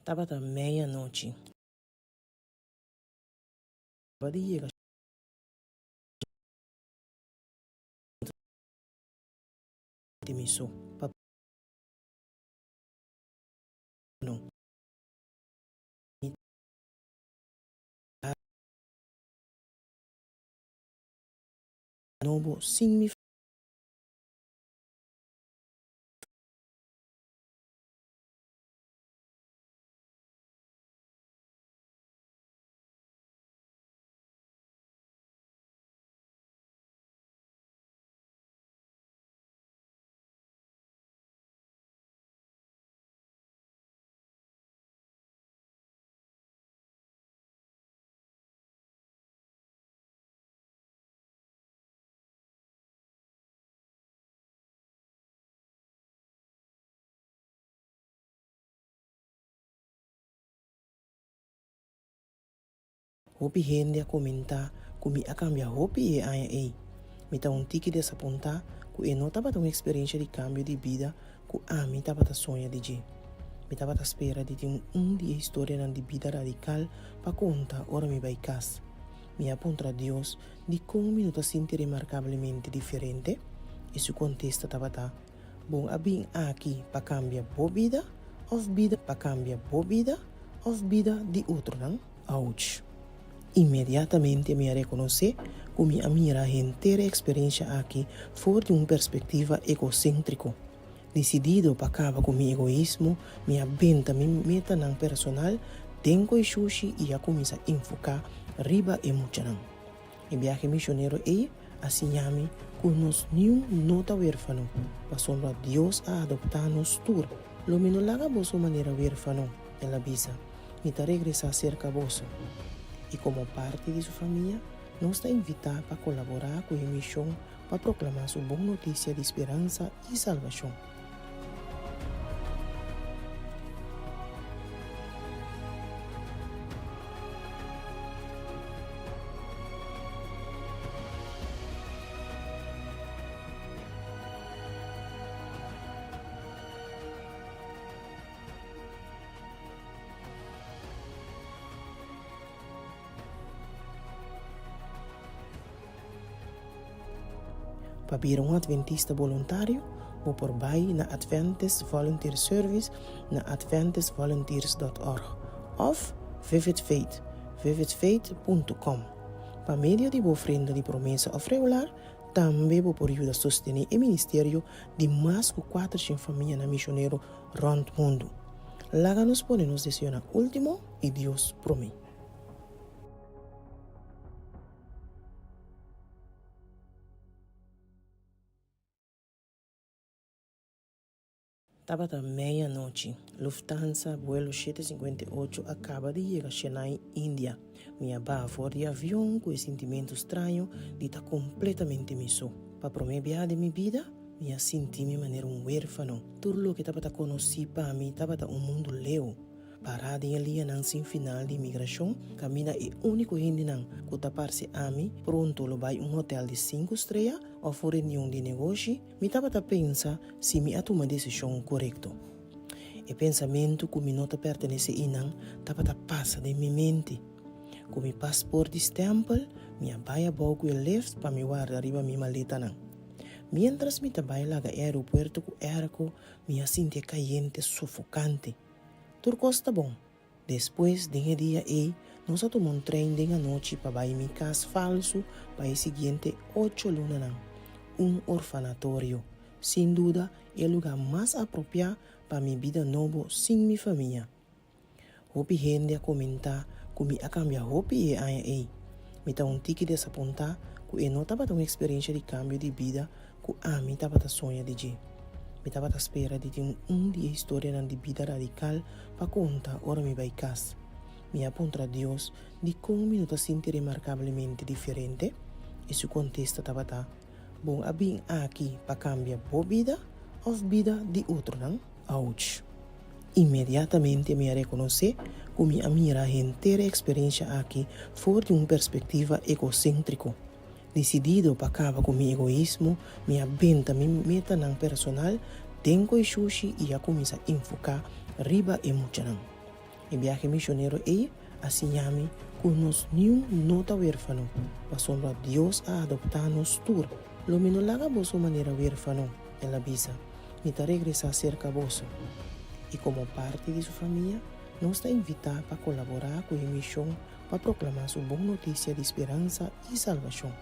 Tabata meianochi. Di yega mi so pa no mi ta nobo sin mi Hopi hende a komentá ku mi a kambia hopi e aña ei. Mi ta un tiki desapuntá ku e no tabata un eksperensha di kambio di bida ku ami tabata soña di dje. Mi tabata spera di tin un di e historianan di bida radikal pa konta ora mi bai kas. Mi a puntra Dios dikon mi no ta sinti remarkablemente diferente, i su kontesta tabata, Bon a bin aki pa kambia bo bida òf bida pa kambia bo bida òf bida di otronan? Ouch! Inmediatamente mi a rekonosé ku mi a mira henter e eksperensha aki for di un perspektiva egoséntriko. Disidido pa kaba ku mi egoismo, mi a benta mi metanan personal den koishushi i a kuminsá enfoká riba e muchanan. E biahe misionero ei a siña mi ku nos niun no ta wérfano, pasobra Dios a adoptá nos tur. Lo mi no laga boso manera wérfano, el a bisa, mi ta regresá serka boso. I komo parti di su famia, nos ta invitá pa kolaborá ku e mishon pa proklamá su bon notisia di speransa i salbashon. Pa bira un Adventista boluntario, bo por bai na Adventist Volunteer Service na adventistvolunteers dòt org òf Vivid Faith, vividfaith punto com. Pa medio di bo ofrenda di promesa òf regular, tambe bo por yuda sostené e ministerio di mas ku kuatershen famianan mishonero rònt mundu. Laga nos pone nos deseonan último i Dios promé. Tabata mei anochi. Lufthansa vuelo 758 a kaba di yega Chennai, India. Mi a baha for di avion ku e sintimentu straño di ta kompletamente mi so. Pa promé biaha den mi bida, mi a sinti mi manera un wérfano. Tur loke tabata konosí pa mi tabata un mundu leu. Pará den e liñanan sin final di imigrashon, kaminda e úniko hendenan ku ta parse ami pronto lo bai un hotèl di sinku strea òf un reunion di negoshi, mi tabata pensa si mi a tuma desishon korekto. E pensamentu ku mi no ta pertenesé einan tabata pasa den mi mente. Ku mi pasport di stèmpel, mi a bai abou ku e lift pa mi warda riba mi maletanan. Miéntras mi ta bai laga e aeropuerto ku èrko, mi a sinti e kayente sofokante. Tur kos ta bon. Despues, den e dia ei, nos a tuma un trein den anochi pa bai mi kas falsu pa e siguiente ocho lunanan, un orfanatorio, sin duda e lugá mas apropiá pa mi bida nobo sin mi famia. Hopi hende a komentá ku mi a kambia hopi e aña ei. Mi ta un tiki desapuntá ku e no tabata un eksperensha di kambio di bida ku ami tabata soña di dje. Mi tabata spera di tin un di e historianan di bida radikal pa konta ora mi bai kas. Mi a puntra Dios dikon mi no ta sinti remarkablemente diferente, i su kontesta tabata, Bon a bin aki pa kambia bo bida òf bida di otronan? Ouch! Inmediatamente mi a rekonosé ku mi a mira henter e eksperensha aki for di un perspektiva egoséntriko. Disidido pa kaba ku mi egoismo, mi a benta mi metanan personal den koishushi i a kuminsá enfoká riba e muchanan. E biahe misionero ei a siña mi ku nos niun no ta wérfano, pasobra Dios a adoptá nos tur. Lo mi no laga boso manera wérfano, el a bisa, mi ta regresá serka boso. I komo parti di su famia, nos ta invitá pa kolaborá ku e mishon pa proklamá su bon notisia di speransa i salbashon.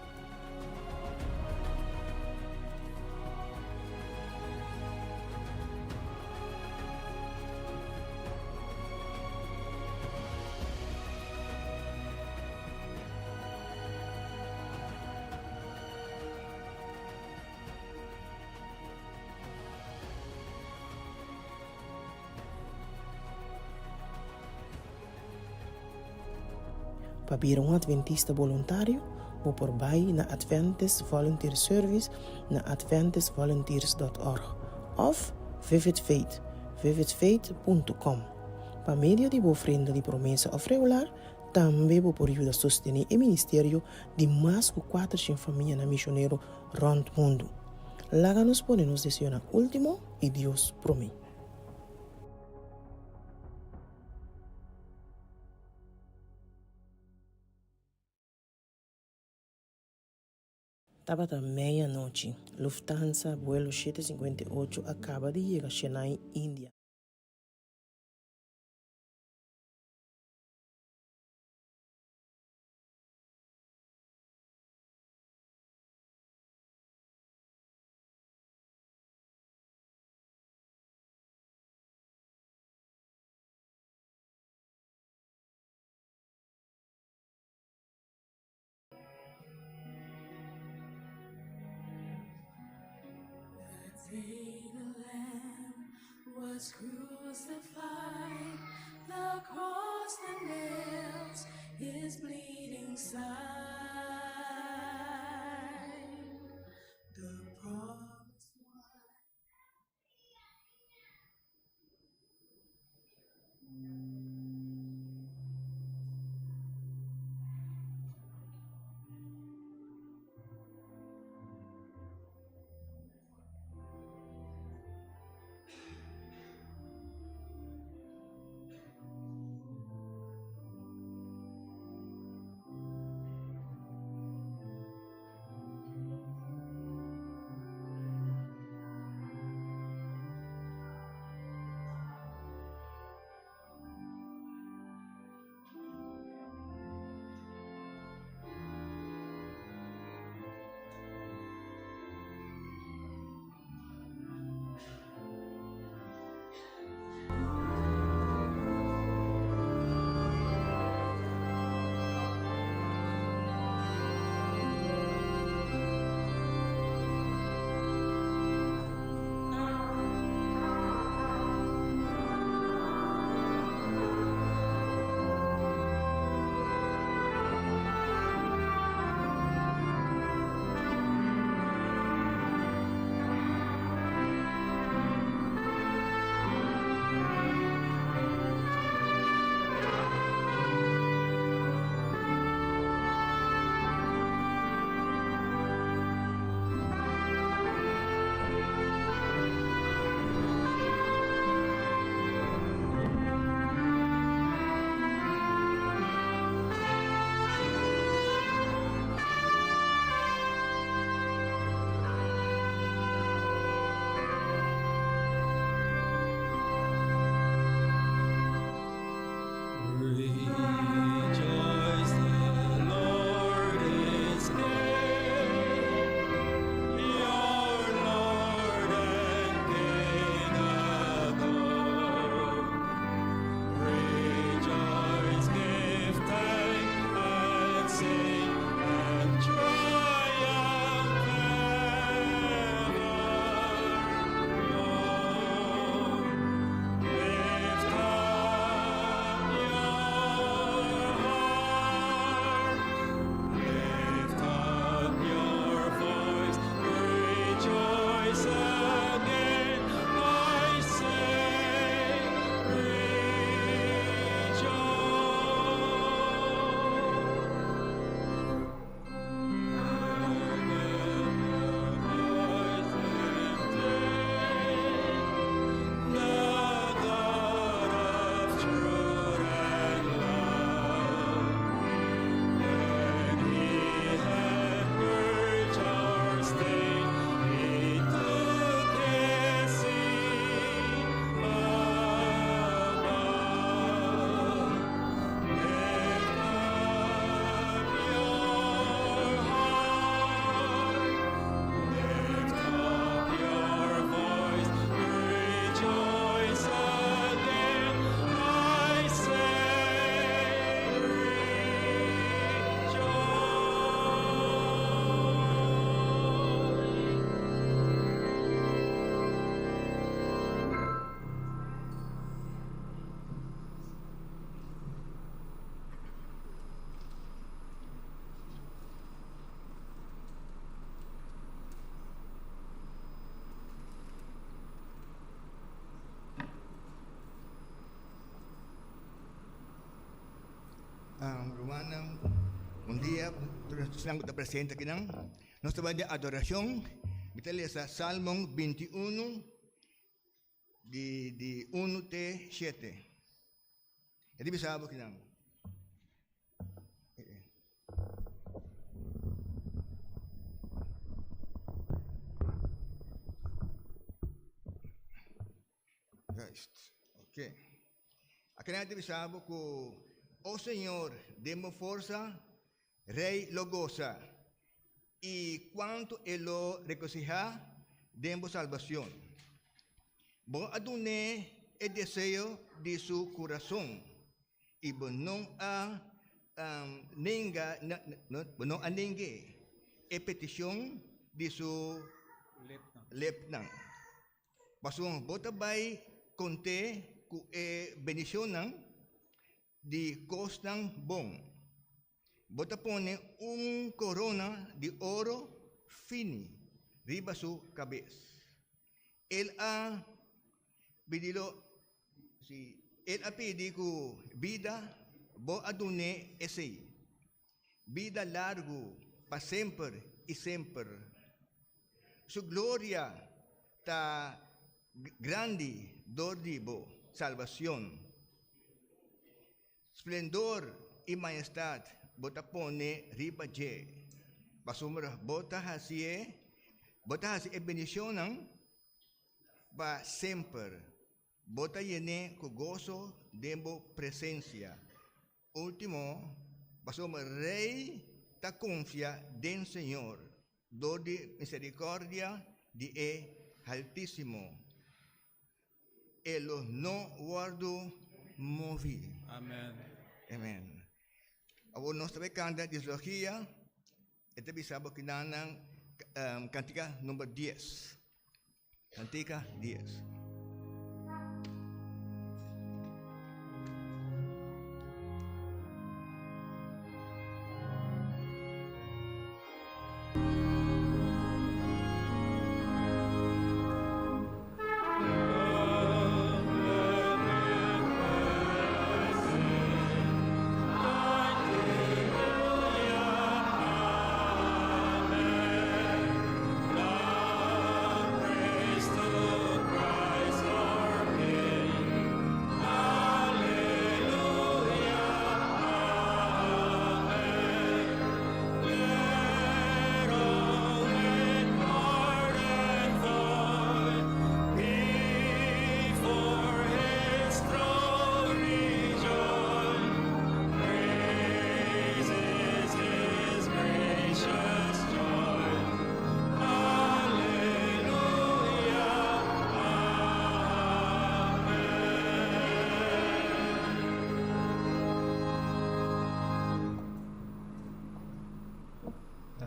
Pa bira un Adventista boluntario, bo por bai na Adventist Volunteer Service na adventistvolunteers dòt org òf Vivid Faith, vividfaith punto com. Pa medio di bo ofrenda di promesa òf regular, tambe bo por yuda sostené e ministerio di mas ku kuatershen famianan misionero rònt mundu. Laga nos pone nos deseonan último i Dios promé. Tabata mei anochi. Lufthansa vuelo 758 a kaba di yega Chennai, India. The day the Lamb was crucified, the cross that nails his bleeding side. The promised one. tur esnan ku ta presente akinan. Nos ta bai den adorashon. Mi ta lesa Salmon 21 di di unu te shete. E ta bisa bo kinan. Juist, oké. Akinan e ta bisa bo ku, O Señor, den bo forsa, rei lo gosa, i kuantu e lo regosihá den bo salbacion. Bo a dun'é e deseo di su kurason, i bo no a nenga, bo no a neng'é e petishon di su lepnan. Pasobra bo ta bai kont'é ku e bendishonnan di kosnan bon. Bo ta pone un korona di oro fini riba su kabes. El a pidi lo, sí, el a pidi ku bida bo a dun'é esei, bida largu pa semper i semper. Su gloria ta grandi dor di bo salbacion. Splendor i maestad bo ta pone riba dje, pasobra bo ta hacié, bo ta haci e bendicionnan pa semper. Bo ta yen'é cu goso den bo presencia. Ultimo, pasobra rey ta confia den Señor. Dor di misericordia di e Haltísimo, e lo no wordo moví. Amen. Amen. Awor nos ta bay canta dislogia, e ta bisa bo kinan nan cantica number dies. Cantica dies.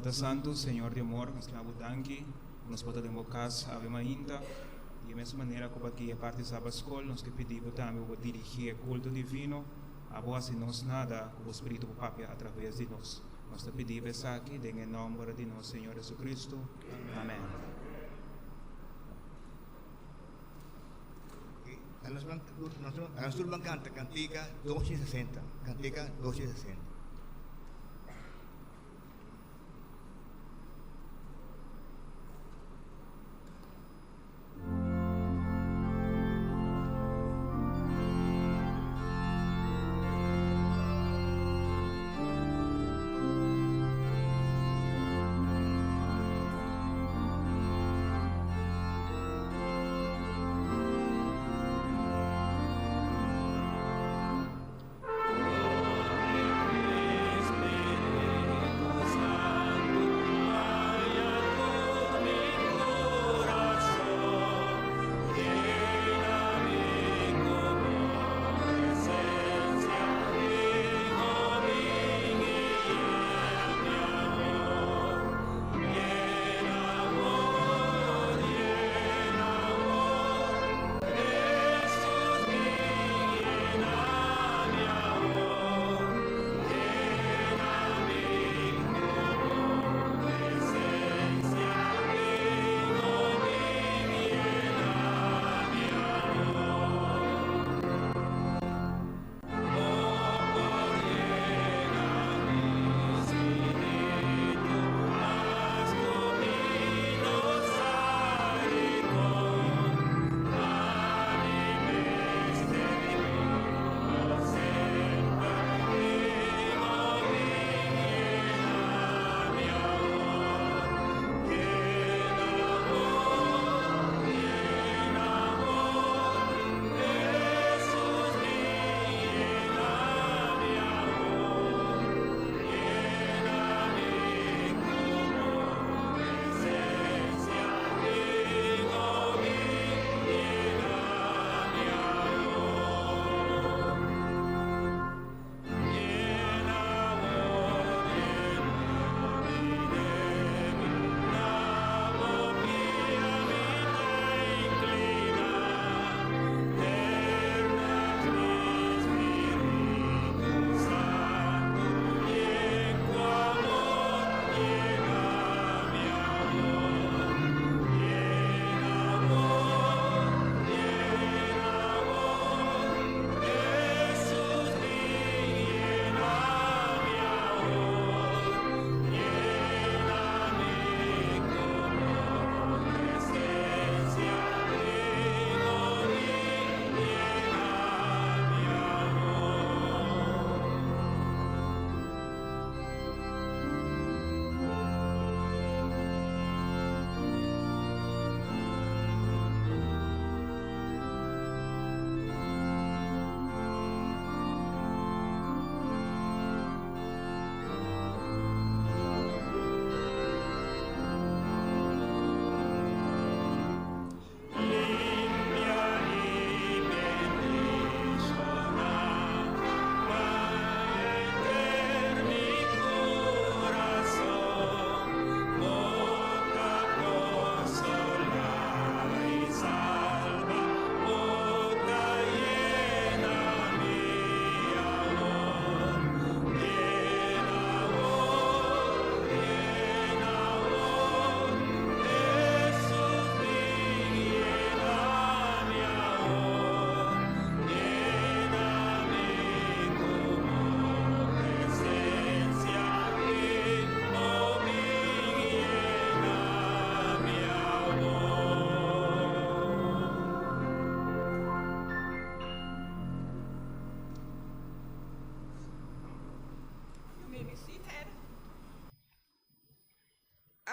Tata Santu, Señor di amor, nos ta bo danki ku nos por ta den bo kas awe mainta. Di e mesun manera ku bo a guia parti Sabat Skol, nos ke pidi bo tambe ku bo dirigi e kulto divino. Abo hasi nos nada ku bo Spiritu por papia atraves di nos. Nos ta pidi bo esaki den e nomber di nos Señor Jesucristo. Amen. Nos tur ban kanta kantika 260, kantika 260.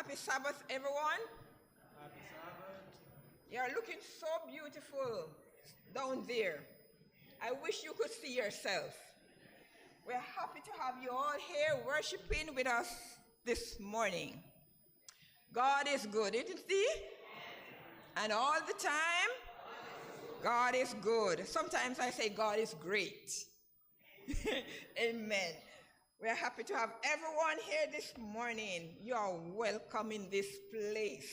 Happy Sabbath, everyone. Happy Sabbath. You're looking so beautiful down there. I wish you could see yourself. We're happy to have you all here worshiping with us this morning. God is good, isn't he? And all the time, God is good. Sometimes I say God is great. Amen. We are happy to have everyone here this morning. You are welcome in this place.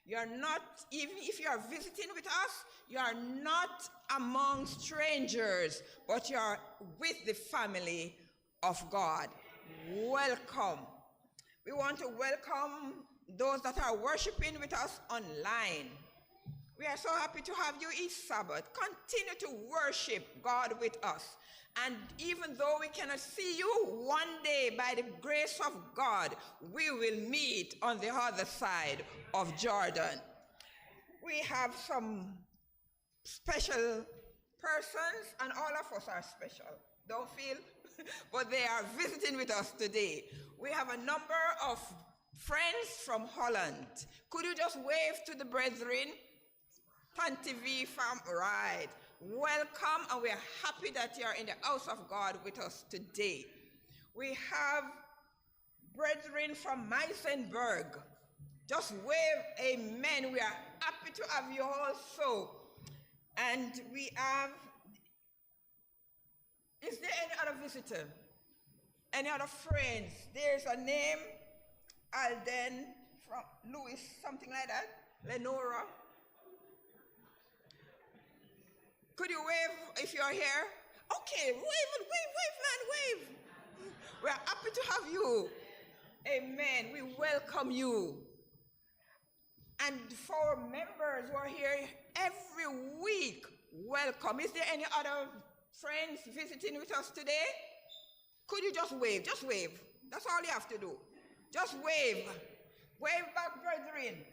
You are not, even if you are visiting with us, you are not among strangers, but you are with the family of God. Welcome. We want to welcome those that are worshiping with us online. We are so happy to have you each Sabbath. Continue to worship God with us. And even though we cannot see you, one day, by the grace of God, we will meet on the other side of Jordan. We have some special persons, and all of us are special. Don't feel, but they are visiting with us today. We have a number of friends from Holland. Could you just wave to the brethren? Tanti V from right. Welcome, and we are happy that you are in the house of God with us today. We have brethren from Meisenberg. Just wave amen. We are happy to have you also. And we have, is there any other visitor? Any other friends? There's a name, Alden from Lewis, something like that. Lenora. Could you wave if you're here? Okay, wave, wave, wave, man, wave. We're happy to have you. Amen. We welcome you. And for members who are here every week, welcome. Is there any other friends visiting with us today? Could you just wave? Just wave. That's all you have to do. Just wave. Wave back, brethren.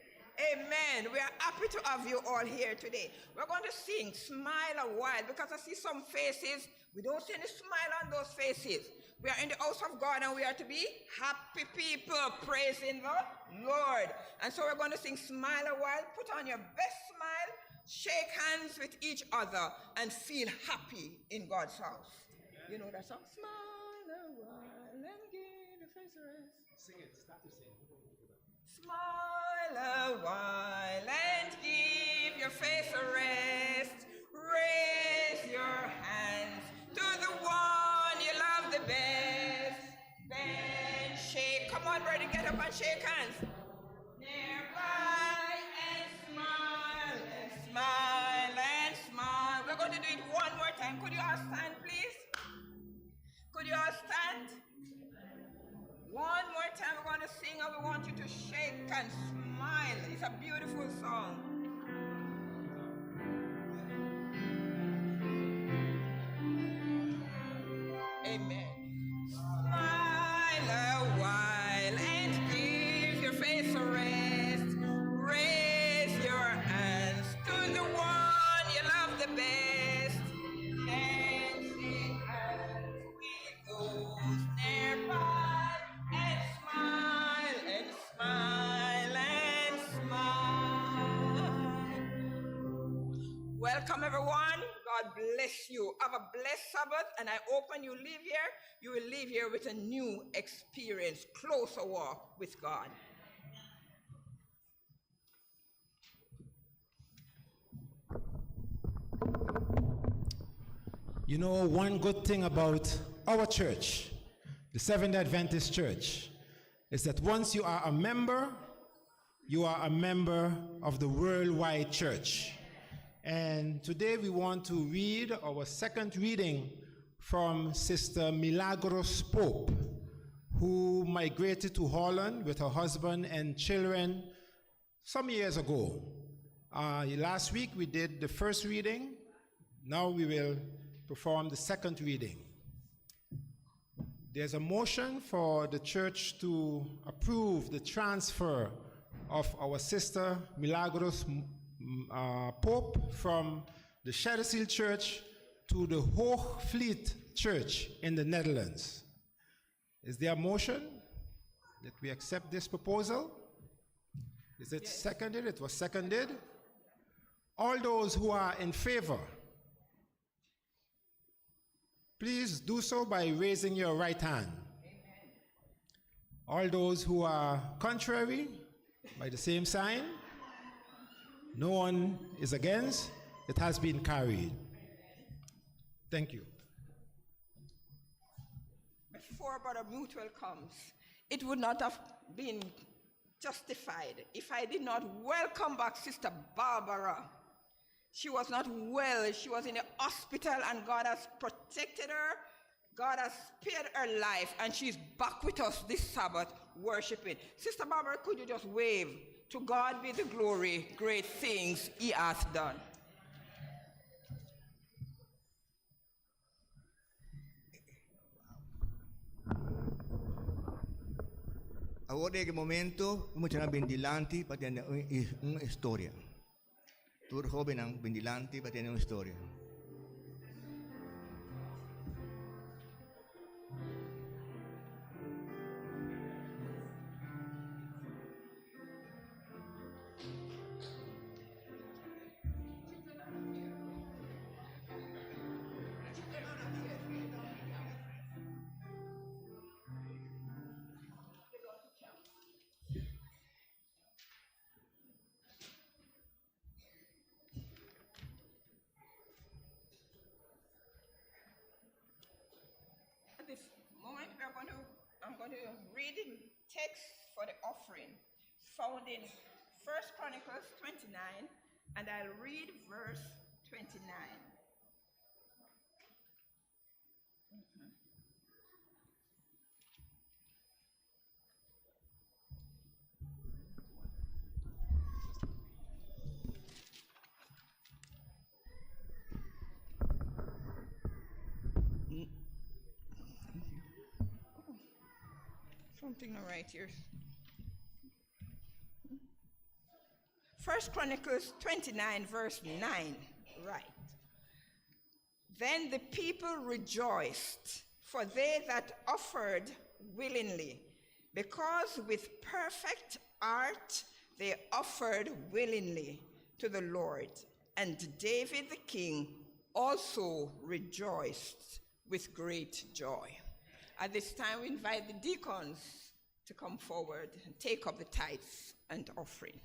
Amen. We are happy to have you all here today. We're going to sing Smile a While because I see some faces. We don't see any smile on those faces. We are in the house of God and we are to be happy people praising the Lord. And so we're going to sing Smile a While. Put on your best smile, shake hands with each other, and feel happy in God's house. You know that song? Smile a while and give your face a rest. Sing it. Start to sing. Smile a while and give your face a rest. Raise your hands to the one you love the best. Then shake. Come on, brother, get up and shake hands. Nearby and smile and smile and smile. We're going to do it one more time. Could you all stand, please? Could you all stand? One more time, we're going to sing and we want you to shake and smile. It's a beautiful song. Amen. Smile a while and give your face a rest. Raise your hands to the one you love the best. And shake hands with those nearby and smile and smile and smile. Welcome, everyone. God bless you. Have a blessed Sabbath, and I hope when you leave here, you will leave here with a new experience, closer walk with God. You know, one good thing about our church, the Seventh Adventist Church, is that once you are a member, you are a member of the worldwide church. And today we want to read our second reading from Sister Milagros Pope, who migrated to Holland with her husband and children some years ago. Last week we did the first reading. Now we will perform the second reading. There's a motion for the church to approve the transfer of our sister Milagros Pope from the Shadowseal Church to the Hoogvliet Church in the Netherlands. Is there a motion that we accept this proposal? Is it seconded? It was seconded. All those who are in favor, please do so by raising your right hand. All those who are contrary, by the same sign. No one is against. It has been carried. Thank you. Before Brother Mutual comes, it would not have been justified if I did not welcome back Sister Barbara. She was not well. She was in the hospital, and God has protected her. God has spared her life, and she's back with us this Sabbath worshiping. Sister Barbara, could you just wave? To God be the glory, great things He hath done. Awor ta e momento, muchanan bin dilanti pa tende un historia. Tur hobennan bin dilanti pa tende un historia. At this moment, we are going to, I'm going to read the text for the offering found in First Chronicles 29, and I'll read verse 29. Something not right here. First Chronicles 29, verse 9. Right. Then the people rejoiced, for they that offered willingly, because with perfect heart they offered willingly to the Lord. And David the king also rejoiced with great joy. At this time, we invite the deacons to come forward and take up the tithes and offering.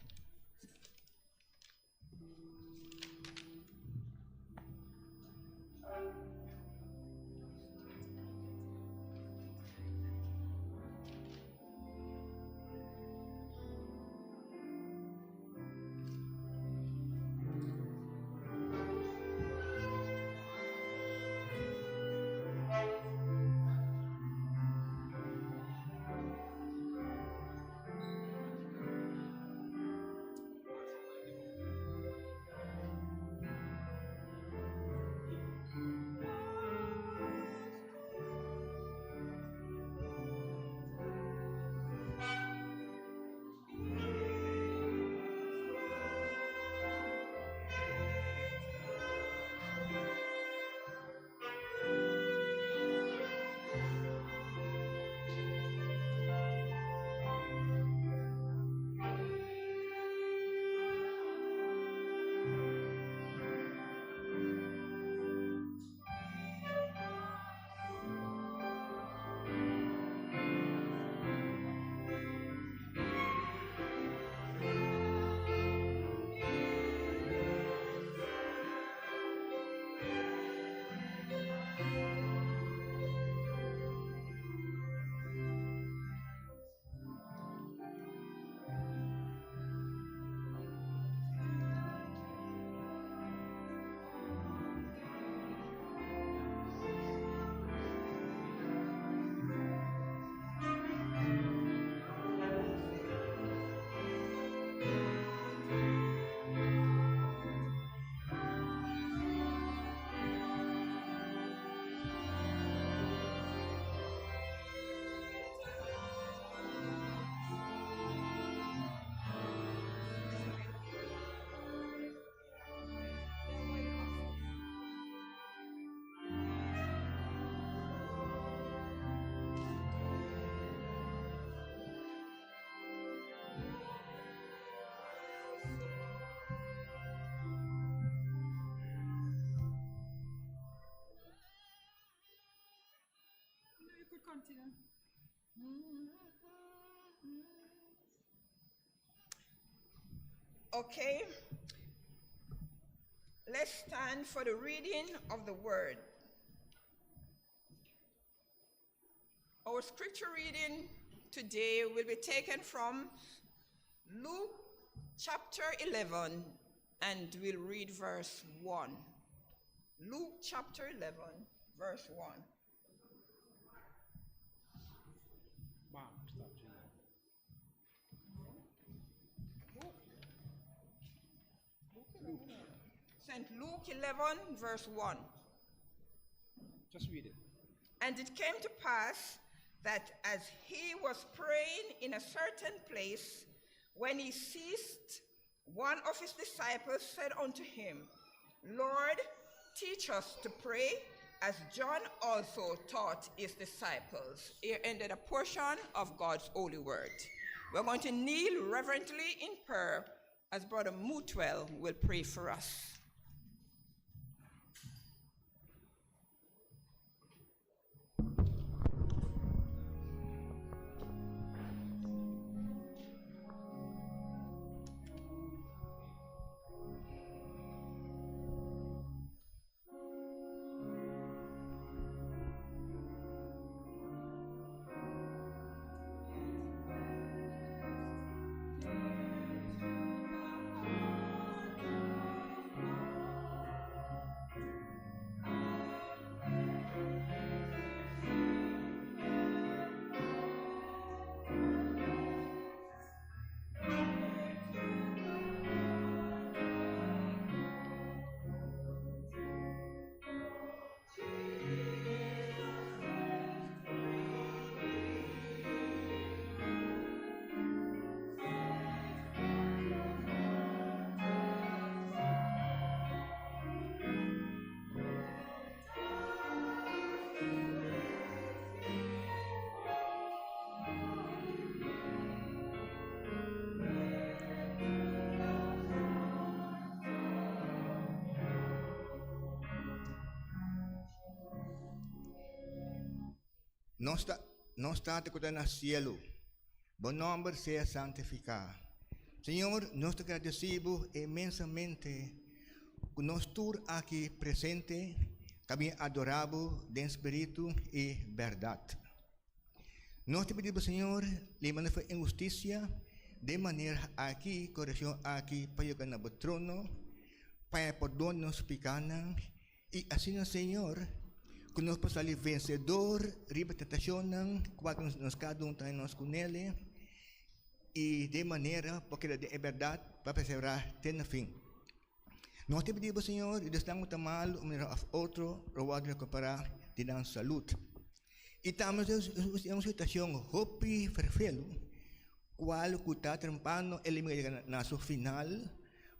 Okay. Let's stand for the reading of the word. Our scripture reading today will be taken from Luke chapter 11 and we'll read verse 1. Luke chapter 11, verse 1. Mom, stop, Gina. St. Luke 11, verse 1. Just read it. And it came to pass that as he was praying in a certain place, when he ceased, one of his disciples said unto him, Lord, teach us to pray, as John also taught his disciples. Here ended a portion of God's holy word. We're going to kneel reverently in prayer as Brother Mutwell will pray for us. Nos Tata ku ta na sielu, bo nòmber sea santifiká. Señor, nos ta gradesí bo inmensamente ku nos tur aki presente ta bin adorá bo den spiritu i bèrdat. Nos ta pidi bo, Señor, libra nos for inhustisia den manera aki, korekshon aki pa yega na bo trono, pa e pordon di nos pikánan. I asina, Señor, ku nos por sali vensedor riba tentashonnan kua ku nos kada un ta nos kunele, i den manera por keda den e bèrdat pa perseverá te na fin. Nos ta pidi bo, Señor, di esnan ku ta malu un manera òf otro lo wòrdu rekuperá di nan salud. I tambe nos den un situashon hopi ferfelu kual ku ta trempando e limita yega na su final,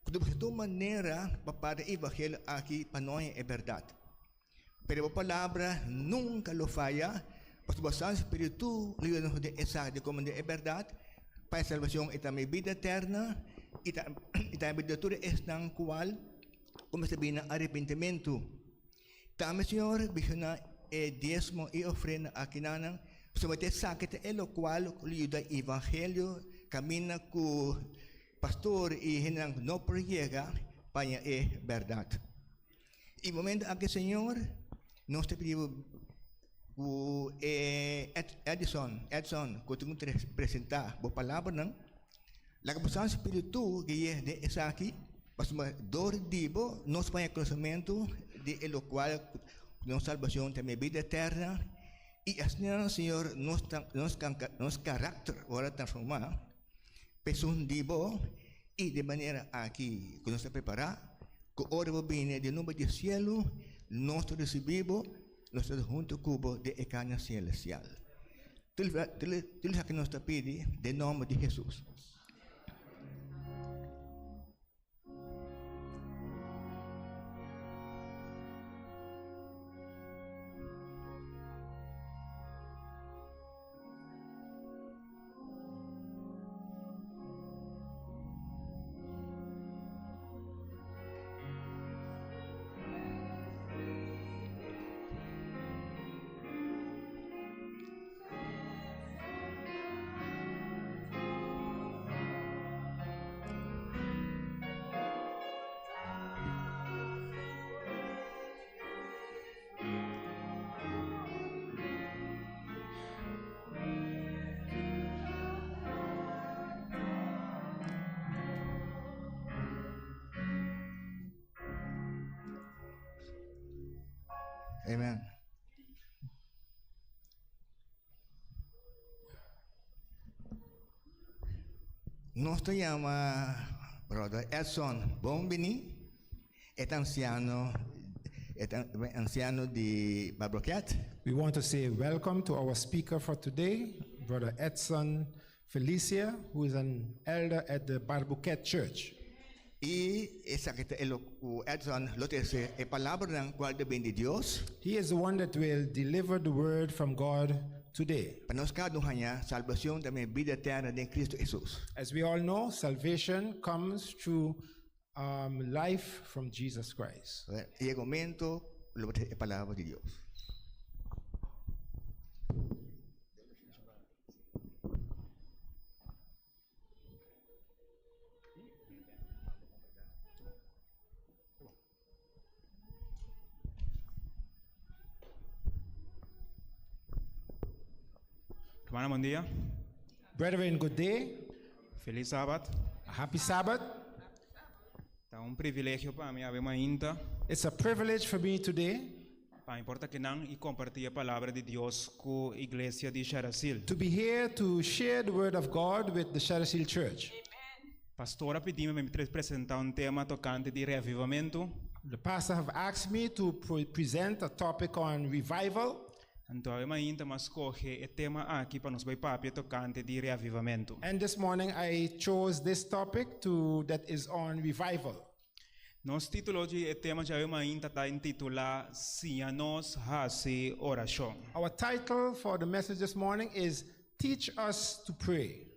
ku ta buska tur manera pa para e evangelio aki pa no haña e bèrdat. Pero bo palabra nunka lo faya, pasobra bo Santu Spiritu lo yuda nos den esaki di komprende e bèrdat pa e salbashon i tambe bida eterna i tambe bida di tur esnan kual ku mester bini na arepentimentu. Tambe Señor bishoná e diesmo i ofrenda akinanan, pasobra ta esaki ta e lokual ku lo yuda evangelio kaminda ku pastor i hendenan no por yega pa haña e bèrdat. I momento aki Señor nos ta pidi bo ku e Edison, Edson ku tin ku presentá bo palabranan, Laga bo Santu Spiritu gui'é den esaki, pasobra dor di bo nos por haña konosementu di e lokual ku nos salbashon ta mi bida eterna, i asina, Señor, nos nos nos karakter ora transformá pa esun di bo, i di manera aki ku nos ta prepará ku ora bo bini di nube di sielu, nos ta risibí bo, nos ta huntu ku bo den e kana selestial. Tur esaki nos ta pidi den nomber di Hesus. Amen. Nos ta yama Brother Edson Bombini, e ta ansiano, e ta ansiano di Barbroket. We want to say welcome to our speaker for today, Brother Edson Felicia, who is an elder at the Barbuquet Church. I esaki ta e lo ku Edson lo trese e palabranan kual ta bin di Dios. He is the one that will deliver the word from God today. Pa nos kada un haña salbashon tambe bida eterno den Kristu Hesus. As we all know, salvation comes through life from Jesus Christ. I e momento lo trese e palabra di Dios. Rumannan, bon dia. Brethren, good day. Felis Sabat. A happy Sabbath. Ta un privilegio pa mi awe mainta. It's a privilege for me today. Pa mi por ta akinan i kompartí e Palabra di Dios ku Iglesia di Sharasil. To be here to share the word of God with the Sharasil Church. Pastor a pidi mi pa mi presentá un tema tokante di reavivamentu. The pastor have asked me to present a topic on revival. Anto awe mainta mi a skohe e tema aki pa nos bai papia tokante di reavivamentu. And this morning I chose this topic to that is on revival. Nos título di e tema djawe mainta ta intitulá Siña Nos Hasi Orashon. Our title for the message this morning is Teach Us to Pray.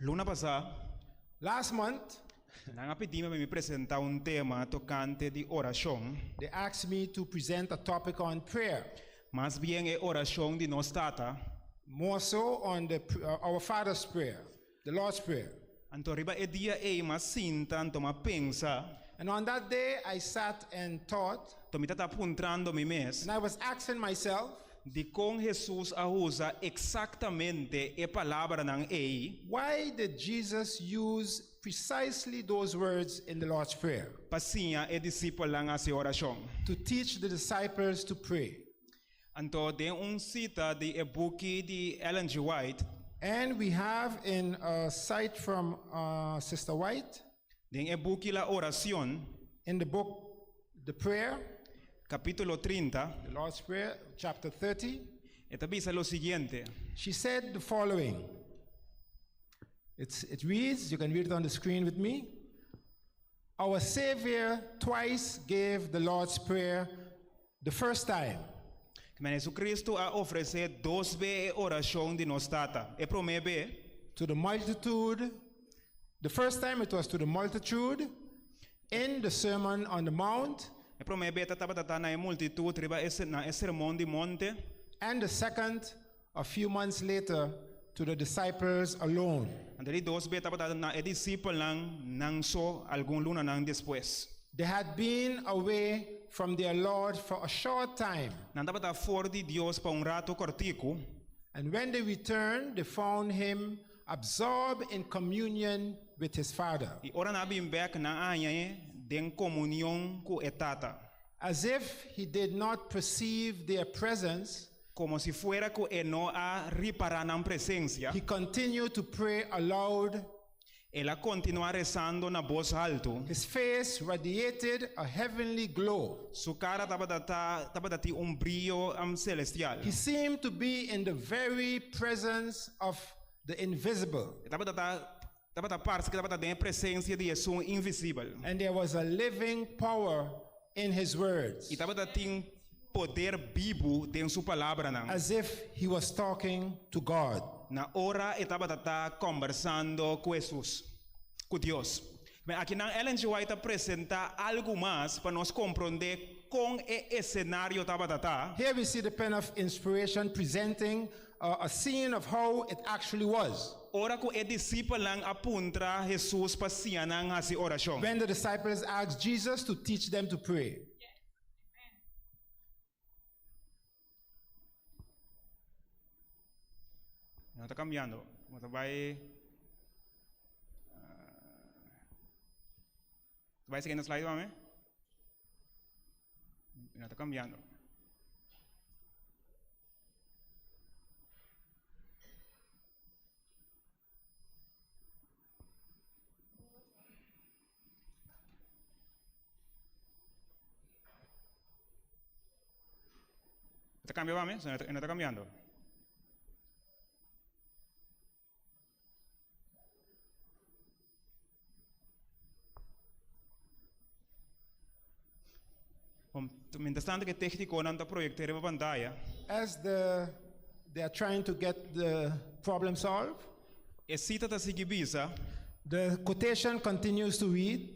Luna pasá, Last month, nan a pidi mi pa mi presentá un tema tokante di orashon. They asked me to present a topic on prayer. Mas bien e orashon di nos Tata. More so on the Our Father's Prayer, the Lord's Prayer. Anto riba e dia ei m'a sinta anto m'a pensa. And on that day I sat and thought. Anto mi ta ta puntrando mi mes. And I was asking myself. Dikon Hesus a usa eksaktamente e palabranan ei? Why did Jesus use precisely those words in the Lord's Prayer? Pa siña e disipelnan hasi orashon. To teach the disciples to pray. Anto den un sita di e buki di Ellen G. White. And we have in a cite from Sister White. Den e buki La Oracion. In the book The Prayer. Capítulo 30. The Lord's Prayer, chapter 30. E ta bisa lo siguiente. She said the following. It's, it reads, you can read it on the screen with me. Our Savior twice gave the Lord's Prayer the first time. Men Jesucristo a ofresé dos be e orashon di Nos Tata. E promé be. To the multitude, the first time it was to the multitude in the Sermon on the Mount. E promé be ta tabata ta na e multitut riba e na e Sermon di Monte. And the second, a few months later, to the disciples alone. Anto di dos be tabata na e disipelnan nan so algun lunanan despues. They had been away from their Lord for a short time. Nan tabata for di Dios pa un ratu kòrtiku. And when they returned, they found him absorbed in communion with his Father. I ora nan a bin bèk, nan a haña e den komunion ku e Tata. As if he did not perceive their presence. Komo si fuera ku e no a ripará nan presensia. He continued to pray aloud. El a kontinuá resando na bos haltu. His face radiated a heavenly glow. Su kara tabata ta tabata tin un brio selestial. He seemed to be in the very presence of the invisible. E tabata ta tabata parse ku e tabata den e presensia di esun invisibel. And there was a living power in his words. I tabata tin poder bibu den su palabranan. As if he was talking to God. Na ora e tabata ta kòmbersando ku Hesus, ku Dios. Men akinan Ellen G. White ta presentá algu mas pa nos komprondé kon e esenario tabata ta. Here we see the pen of inspiration presenting a scene of how it actually was. Ora ku e disipelnan a puntra Hesus pa siña nan hasi orashon. When the disciples asked Jesus to teach them to pray. No ta cambiando. Bo ta bai bai siguiente slide pa mi. No ta kambiando. Ta kambia pa mi? E no ta kambiando. Mientras tanto ku e téknikonan ta proyekt'é riba pantaya. As the they are trying to get the problem solved. E sita ta sigui bisa. The quotation continues to read.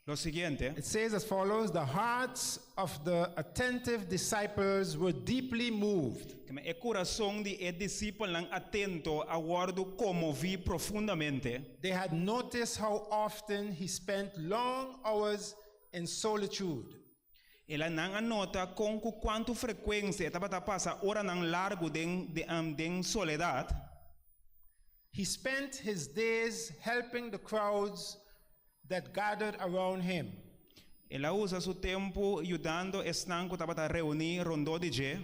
Lo siguiente. It says as follows The hearts of the attentive disciples were deeply moved. E kurason di e disipelnan atento a wòrdu konmoví profundamente. They had noticed how often he spent long hours in solitude. El a nan a nota kon ku kuantu frekuensia e tabata pasa oranan largu den den soledat. He spent his days helping the crowds that gathered around him. El a usa su tempu yudando esnan ku tabata reuní rondó di dje.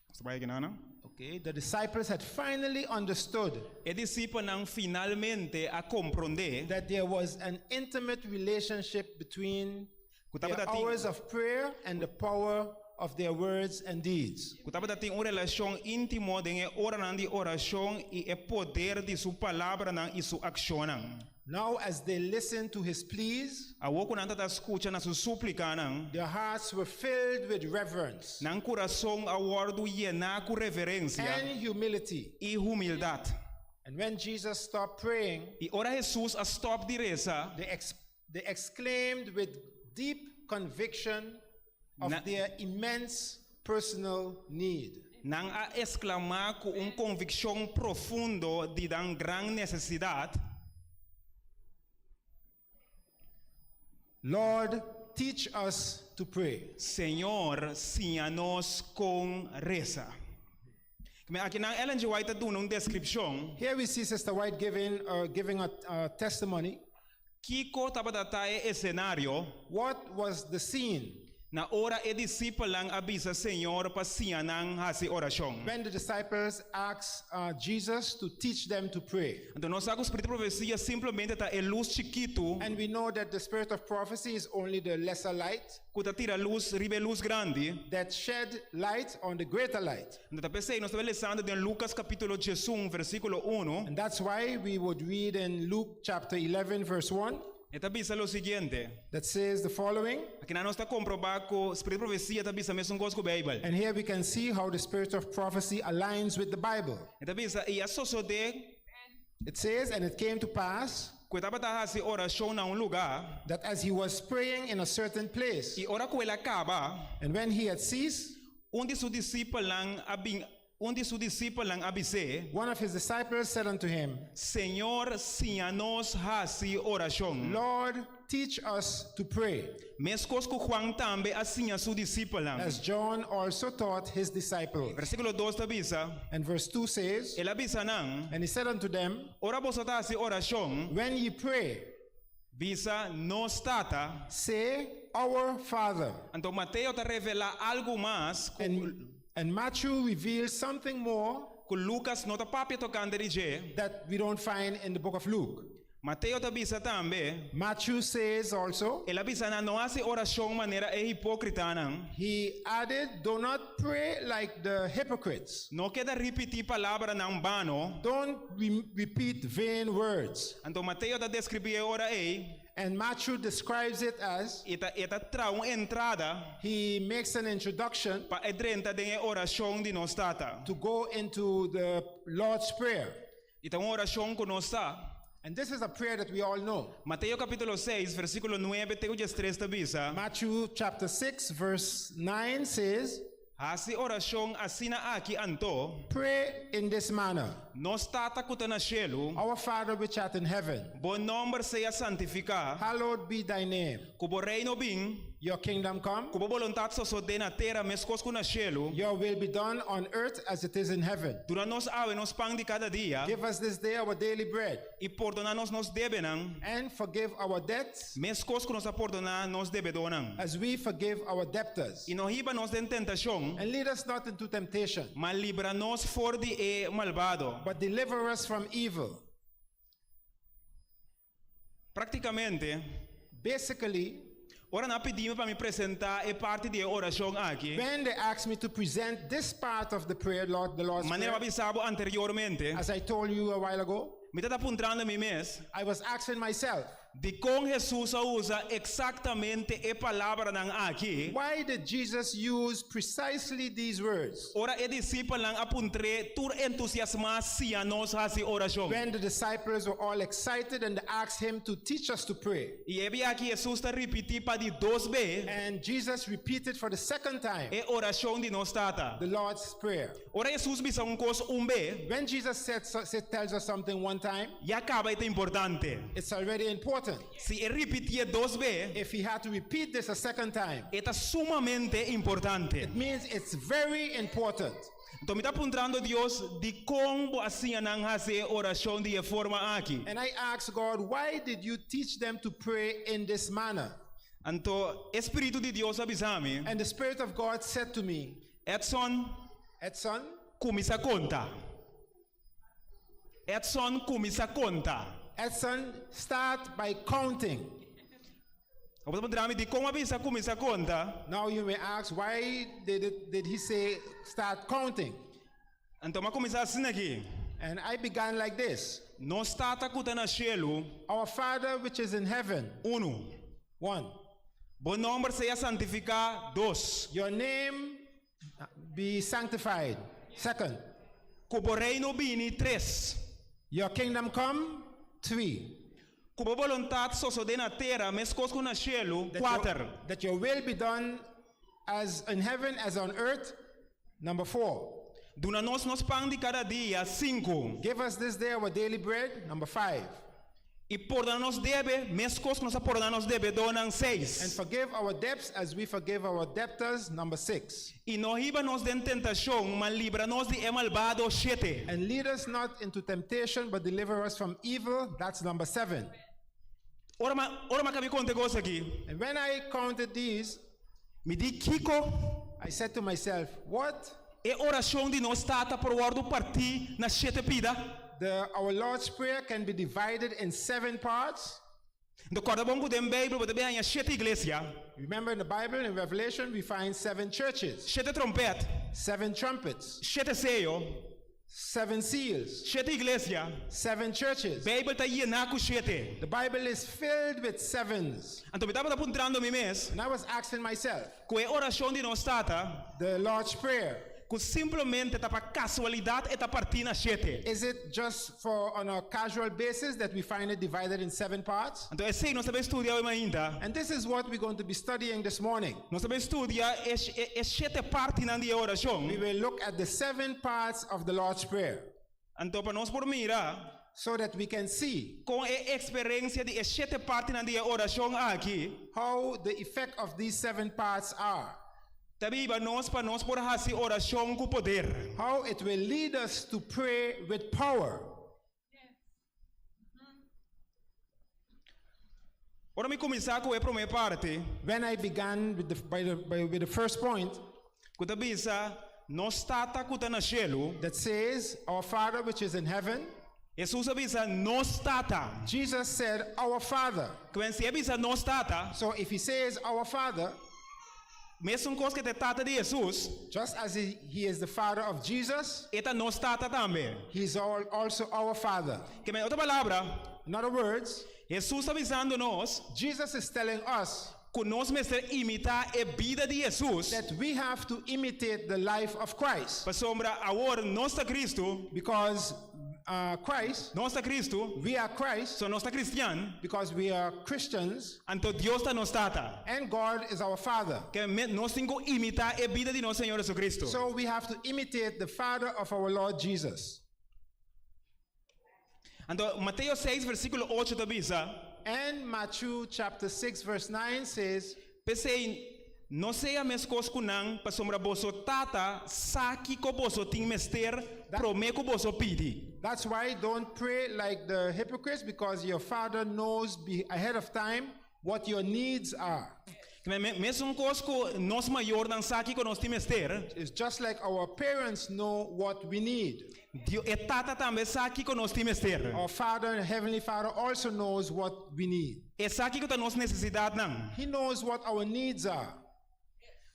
Nos ta bai aki nan, no? Okay, the disciples had finally understood. E disipelnan finalmente a komprondé. That there was an intimate relationship between Ku their tabata tin. hours of prayer and the power of their words and deeds. Ku tabata tin un relashon íntimo den e oranan di orashon i e poder di su palabranan i su akshonnan. Now as they listened to his pleas. Awor ku nan ta ta skucha na su súplikanan. Their hearts were filled with reverence. Nan kurason a wòrdu yená ku reverensia. And humility. I humildat. And when Jesus stopped praying. I ora Hesus a stòp di resa. They they exclaimed with deep conviction of their immense personal need. Nan a esklamá ku un konvikshon profundo di nan gran nesesidat. Lord, teach us to pray. Señor, siña nos kon resa. Aki nan Ellen G. White ta duna un deskripshon. Here we see Sister White giving uh, giving a, a testimony. Kiko tabata ta e esenario? What was the scene? Na ora e disipelnan a bisa Señor pa siña nan hasi orashon. When the disciples asked uh, Jesus to teach them to pray. Anto nos sa ku spiritu di profesia simplemente ta e lus chikitu. And we know that the spirit of prophecy is only the lesser light. Ku ta tira lus riba e lus grandi. That shed light on the greater light. Anto ta p'esei nos ta bai lesando den Lukas kapítulo diesun versíkulo unu. And that's why we would read in Luke chapter 11 verse 1. E ta bisa lo siguiente. That says the following. Akinan nos ta komprobá ku spiritu di profesia ta bisa mesun kos ku Beibel. And here we can see how the spirit of prophecy aligns with the Bible. E ta bisa, I a sosodé. It says, And it came to pass. Ku e tabata hasi orashon na un lugá. That as he was praying in a certain place. I ora ku el a kaba. And when he had ceased. Un di su disipelnan a bin, un di su disipelnan a bis'é. One of his disciples said unto him. Señor, siña nos hasi orashon. Lord, teach us to pray. Meskos ku Juan tambe a siña su disipelnan. As John also taught his disciples. Versíkulo dos ta bisa. And verse 2 says. El a bisa nan. And he said unto them. Ora boso ta hasi orashon. When ye pray. Bisa, Nos Tata. Say, Our Father. Anto Mateo ta revelá algu mas ku. And, and Matthew reveals something more. Ku Lukas no ta papia tokante di dje. That we don't find in the book of Luke. Mateo ta bisa tambe. Matthew says also. El a bisa nan, No hasi orashon manera e hipókritanan. He added, Do not pray like the hypocrites. No keda ripití palabranan bano. Don't repeat vain words. Anto Mateo ta deskribí e ora ei. And Matthew describes it as. E ta e ta traha un entrada. He makes an introduction. Pa e drenta den e orashon di nos Tata. To go into the Lord's Prayer. I ta un orashon ku nos sa. And this is a prayer that we all know. Mateo kapítulo seis, versíkulo nuebe te ku diestres ta bisa. Matthew chapter 6 verse 9 says. Hasi orashon asina aki anto. Pray in this manner. Nos Tata ku ta na shelu. Our Father which art in heaven. Bo nòmber sea santifiká. Hallowed be thy name. Ku bo reino bin. Your kingdom come, Ku bo boluntat sosodé na tera meskos ku na shelu. your will be done on earth as it is in heaven. Duna nos awe nos pan di kada dia. Give us this day our daily bread, I pordoná nos nos debenan. and forgive our debts Meskos ku nos a pordoná nos debedónan. as we forgive our debtors. I no hiba nos den tentashon, And lead us not into temptation, ma libra nos for di e malbado. but deliver us from evil. Práktikamente, Basically, ora nan a pidi mi pa mi presentá e parti di e orashon aki, when they asked me to present this part of the prayer, Lord, the Lord's manera Prayer, m'a bisa bo anteriormente, as I told you a while ago, mi tabata puntrando mi mes, I was asking myself, Dikon Hesus a usa eksaktamente e palabranan aki? Why did Jesus use precisely these words? Ora e disipelnan a puntr'é tur entusiasmá, Siña nos hasi orashon. When the disciples were all excited and they asked him to teach us to pray. I e bia aki Hesus ta ripití pa di dos be And Jesus repeated for the second time e orashon di nos Tata. the Lord's Prayer. Ora Hesus bisa un kos un be, When Jesus said, said, tells us something one time, ya kaba e ta importante. it's already important. Si e ripitié dos be, If he had to repeat this a second time, e ta sumamente importante. it means it's very important. Anto mi ta puntrando Dios, Dikon bo a siña nan hasi e orashon di e forma aki? And I asked God, why did you teach them to pray in this manner? Anto e Spiritu di Dios a bisa mi, And the Spirit of God said to me, Edson, Edson, kuminsá konta. Edson, kuminsá konta. Edson, start by counting. Bo ta puntra mi dikon a bisa kuminsá konta. Now you may ask, why did, it, did he say start counting? Anto m'a kuminsá asina aki. And I began like this. Nos Tata ku ta na shelu. Our Father which is in heaven. Unu. One. Bo nòmber sea santifiká. Dos. Your name be sanctified. Second. Ku bo reino bini. Tres. Your kingdom come. Three. Ku bo boluntat sosodé na tera, meskos ku na shelu. Kuater. That your will be done as in heaven as on earth. Number four. Duna nos nos pan di kada dia. Sinku. Give us this day our daily bread. Number five. I pordona nos debe, meskos ku nos a pordona nos debedónan. And Seis. forgive our debts as we forgive our debtors. Number six. I no hiba nos den tentashon, ma libra nos di e malbado. Shete. And lead us not into temptation, but deliver us from evil. That's number seven. Ora m'a, ora m'a kaba di konta e kos aki. And when I counted these, Mi di kiko? I said to myself, what? E orashon di nos Tata por wòrdu partí na shete pida? The, our Lord's Prayer can be divided in seven parts. Anto kòrda bon ku den Beibel bo ta bin haña shete iglesia. Remember in the Bible, in Revelation, we find seven churches. Shete tròmpèt. Seven trumpets. Shete seyo. Seven seals. Shete iglesia. Seven churches. Beibel ta yená ku shete. The Bible is filled with sevens. Anto mi tabata puntrando mi mes. And I was asking myself. Ku e orashon di nos Tata. The Lord's Prayer. Ku simplemente ta pa kasualidat e ta partí na shete. Is it just for on a casual basis that we find it divided in seven parts? Anto esei nos ta bai studia awe mainta. And this is what we're going to be studying this morning. Nos ta bai studia e e shete partinan di e orashon. We will look at the seven parts of the Lord's Prayer. Anto pa nos por mira. So that we can see. Kon e eksperensia di e shete partinan di e orashon aki. How the effect of these seven parts are. Ta biba nos pa nos por hasi orashon ku poder. How it will lead us to pray with power. Ora mi kuminsá ku e promé parti. When I began with the, by the, by, with the first point. Ku ta bisa, Nos Tata ku ta na shelu. That says, Our Father which is in heaven. Hesus a bisa, Nos Tata. Jesus said, Our Father. Kwen si e bisa nos Tata. So if he says, Our Father. Mesun kos ku e ta Tata di Hesus. Just as he, he is the Father of Jesus. E ta nos Tata tambe. He is all, also our Father. Ke men otro palabra. In other words. Hesus ta bisando nos. Jesus is telling us. Ku nos mester imitá e bida di Hesus. That we have to imitate the life of Christ. Pasobra awor nos ta Kristu. Because uh, Christ. Nos ta Kristu. We are Christ. So nos ta kristian. Because we are Christians. Anto Dios ta nos Tata. And God is our Father. Ke men nos tin ku imitá e bida di nos Señor Jesucristo. So we have to imitate the Father of our Lord Jesus. Anto Mateo seis versíkulo ocho ta bisa. And Matthew chapter 6 verse 9 says. P'esei, no sea meskos ku nan, pasobra boso Tata sa kiko boso tin mester promé ku boso pidi. That's why don't pray like the hypocrites because your Father knows be ahead of time what your needs are. Mesun kos ku nos mayornan sa kiko nos tin mester. It's just like our parents know what we need. Dio, e Tata tambe sa kiko nos tin mester. Our Father, Heavenly Father, also knows what we need. E sa kiko ta nos nesesidatnan. He knows what our needs are.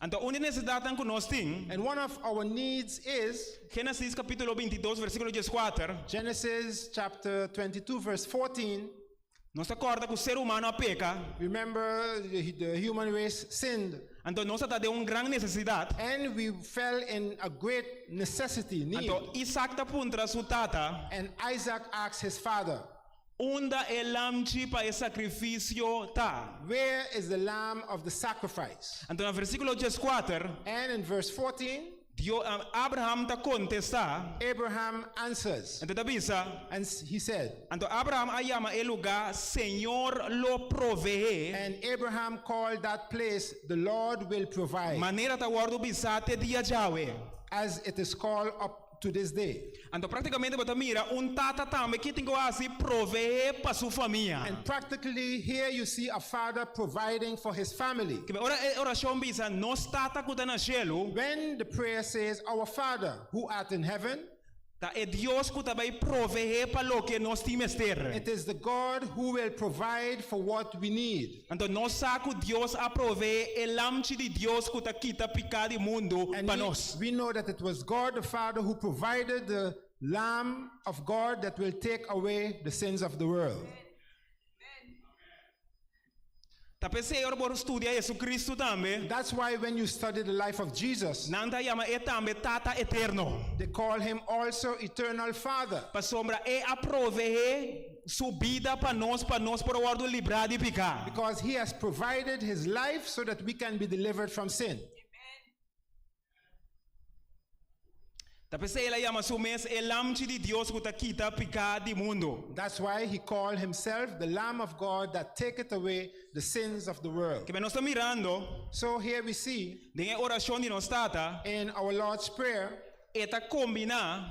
Anto un di e nesesidatnan ku nos tin. And one of our needs is. Génesis kapítulo 22 versíkulo 14. Genesis chapter 22 verse 14. Nos ta kòrda ku ser humano a peka. Remember the human race sinned. Anto nos a ta den un gran nesesidat. And we fell in a great necessity, need. Anto Isaac ta puntra su tata. And Isaac asked his father. Unda e lamchi pa e sakrifisio ta? Where is the lamb of the sacrifice? Anto na versíkulo 14. And in verse 14. Dio, Abraham ta kontestá. Abraham answers. Anto e ta bisa. And he said. Anto Abraham a yama e lugá, Señor lo proveé. And Abraham called that place, The Lord will provide. Manera ta wòrdu bisá te dia djawe. As it is called up to this day. Anto práktikamente bo ta mira un tata tambe ki tin ku hasi proveé pa su famia. And practically here you see a father providing for his family. Kibé ora e orashon bisa Nos Tata ku ta na shelu. When the prayer says Our Father who art in heaven. Ta e Dios ku ta bai proveé pa loke nos tin mester. It is the God who will provide for what we need. Anto nos sa ku Dios a proveé e Lamchi di Dios ku ta kita piká di mundu And pa we, nos. we know that it was God the Father who provided the Lamb of God that will take away the sins of the world. Ta p'esei ora bo studia Jesucristo tambe. That's why when you study the life of Jesus. Nan ta yama e tambe Tata Eterno. They call him also Eternal Father. Pasobra e a proveé su bida pa nos pa nos por a wòrdu librá di piká. Because he has provided his life so that we can be delivered from sin. Ta p'esei el a yama su mes e Lamchi di Dios ku ta kita piká di mundu. That's why he called himself the Lamb of God that taketh away the sins of the world. Kibé nos ta mirando So here we see den e orashon di nos Tata. In our Lord's Prayer. E ta kombiná.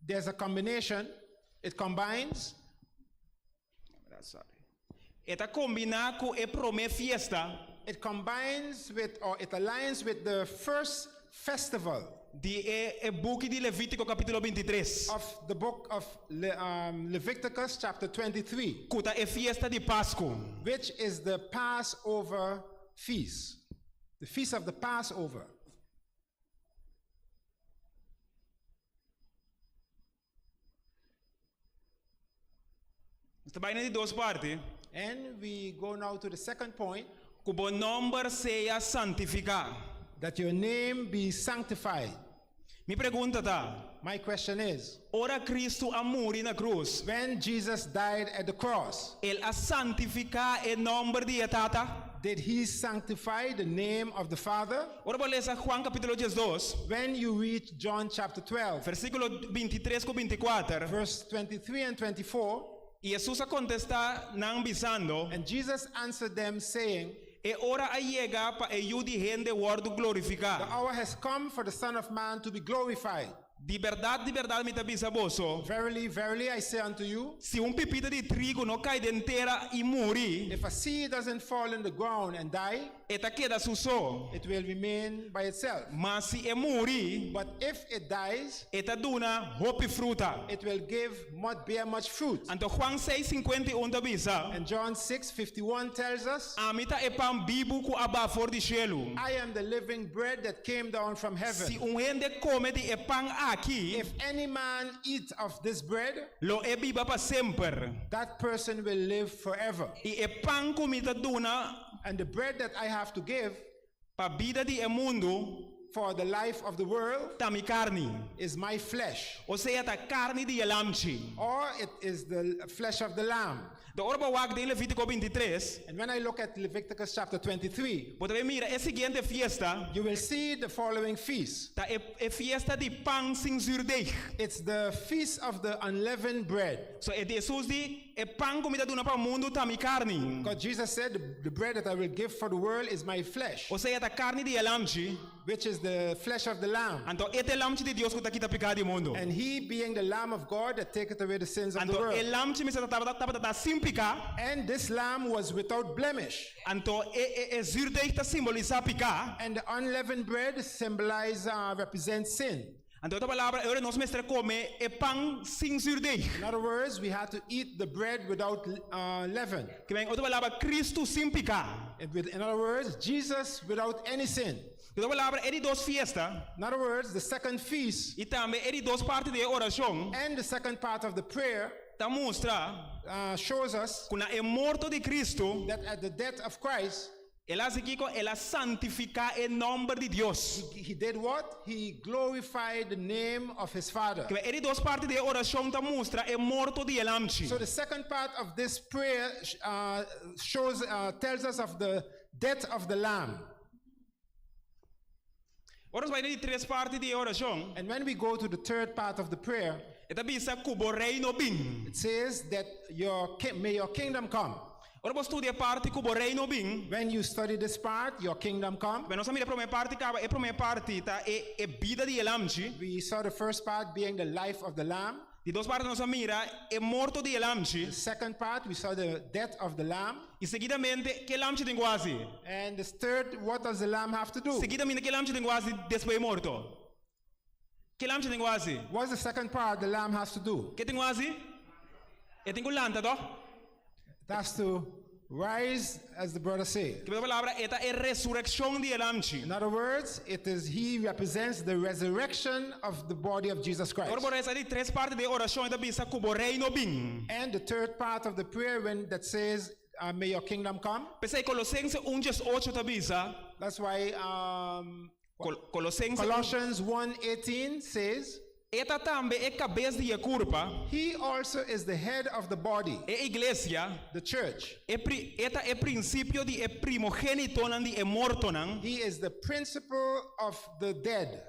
There's a combination, it combines. E ta kombiná ku e promé fiesta. It combines with or it aligns with the first festival. Di e e buki di Levítiko kapítulo 23. Of the book of Leviticus chapter 23. Ku ta e fiesta di Pasku. Which is the Passover feast, the feast of the Passover. Nos ta bai na di dos parti. And we go now to the second point. Ku bo nòmber sea santifiká. That your name be sanctified. Mi pregunta ta. My question is. Ora Kristu a muri na krus. When Jesus died at the cross. El a santifiká e nòmber di e Tata? Did he sanctify the name of the Father? Ora bo lesa Juan kapítulo 12. When you read John chapter 12. Versíkulo 23 ku 24. Verse 23 and 24. I Hesus a kontestá nan bisando. And Jesus answered them saying. E ora a yega pa e Yu di hende wòrdu glorifiká. The hour has come for the Son of Man to be glorified. Di bèrdat, di bèrdat mi ta bisa boso. Verily, verily, I say unto you. Si un pipita di trigo no kai den tera i muri. If a seed doesn't fall in the ground and die. E ta keda su so. It will remain by itself. Ma si e muri. But if it dies. E ta duna hopi fruta. It will give much, bear much fruit. Anto Juan 6, 51 ta bisa. And John 6, 51 tells us. Ami ta e pan bibu ku a baha for di shelu. I am the living bread that came down from heaven. Si un hende kome di e pan aki. If any man eat of this bread. Lo e biba pa semper. That person will live forever. I e pan ku mi ta duna. And the bread that I have to give. Pa bida di e mundu. For the life of the world. Ta mi karni. Is my flesh. Osea ta karni di e lamchi. Or it is the flesh of the lamb. Anto ora bo wak den Levítiko 23. And when I look at Leviticus chapter 23. Bo ta bay mira e siguiente fiesta. You will see the following feast. Ta e e fiesta di pan sin zuurdeeg. It's the feast of the unleavened bread. So e di Hesus di. E pan ku mi ta duna pa mundu ta mi karni. Because Jesus said, The bread that I will give for the world is my flesh, O sea, ta karni di e lamchi. which is the flesh of the Lamb. Anto e ta e lamchi di Dios ku ta kita piká di mundu. And he being the Lamb of God that taketh away the sins of the Anto e world. lamchi mester tabata tabata ta sin piká. And this lamb was without blemish. Anto e e e zuurdeeg ta simbolisá piká. And the unleavened bread symbolize, represents sin. Anto otro palabra, e ora nos mester kome e pan sin zuurdeeg. In other words, we had to eat the bread without leaven. Ke men otro palabra, Kristu sin piká. In other words, Jesus without any sin. Ku otro palabra, e di dos fiesta In other words, the second feast i tambe e di dos parti di e orashon and the second part of the prayer ta mustra shows us ku na e morto di Kristu, that at the death of Christ, El a hasi kiko? El a santifiká e nòmber di Dios. He did what? He glorified the name of his Father. Kibè e di dos parti di e orashon ta mustra e morto di e lamchi. So the second part of this prayer shows, tells us of the death of the lamb. Ora nos bai na di tres parti di e orashon, And when we go to the third part of the prayer, e ta bisa ku bo reino bin. it says that your may your kingdom come. Ora bo studia e parti ku bo reino bin, When you study this part, your kingdom come. Nos a mira e promé parti kaba, e promé parti ta e e bida di e lamchi. We saw the first part being the life of the lamb. Di dos parti nos a mira e morto di e lamchi. The second part, we saw the death of the lamb. I seguidamente, ke lamchi tin ku hasi? And the third, what does the lamb have to do? Seguidamente, ke lamchi tin ku hasi despues di morto? Ke lamchi tin ku hasi? What's the second part the lamb has to do? Ke tin ku hasi? E tin ku lanta, toh? It has to rise, as the brother said. Ku otro palabra, e ta e resurekshon di e lamchi. In other words, it is he represents the resurrection of the body of Jesus Christ. Ora bo resa di tres parti di e orashon, e ta bisa ku bo reino bin. And the third part of the prayer when that says, may your kingdom come. P'esei Kolosense un djes ocho ta bisa. That's why um, Kolosense Colossians 1:18 says, E ta tambe e kabes di e kurpa. He also is the head of the body. E iglesia. The church. E pri, e ta e prinsipio di e primogénitonan di e mortonan. He is the principle of the dead.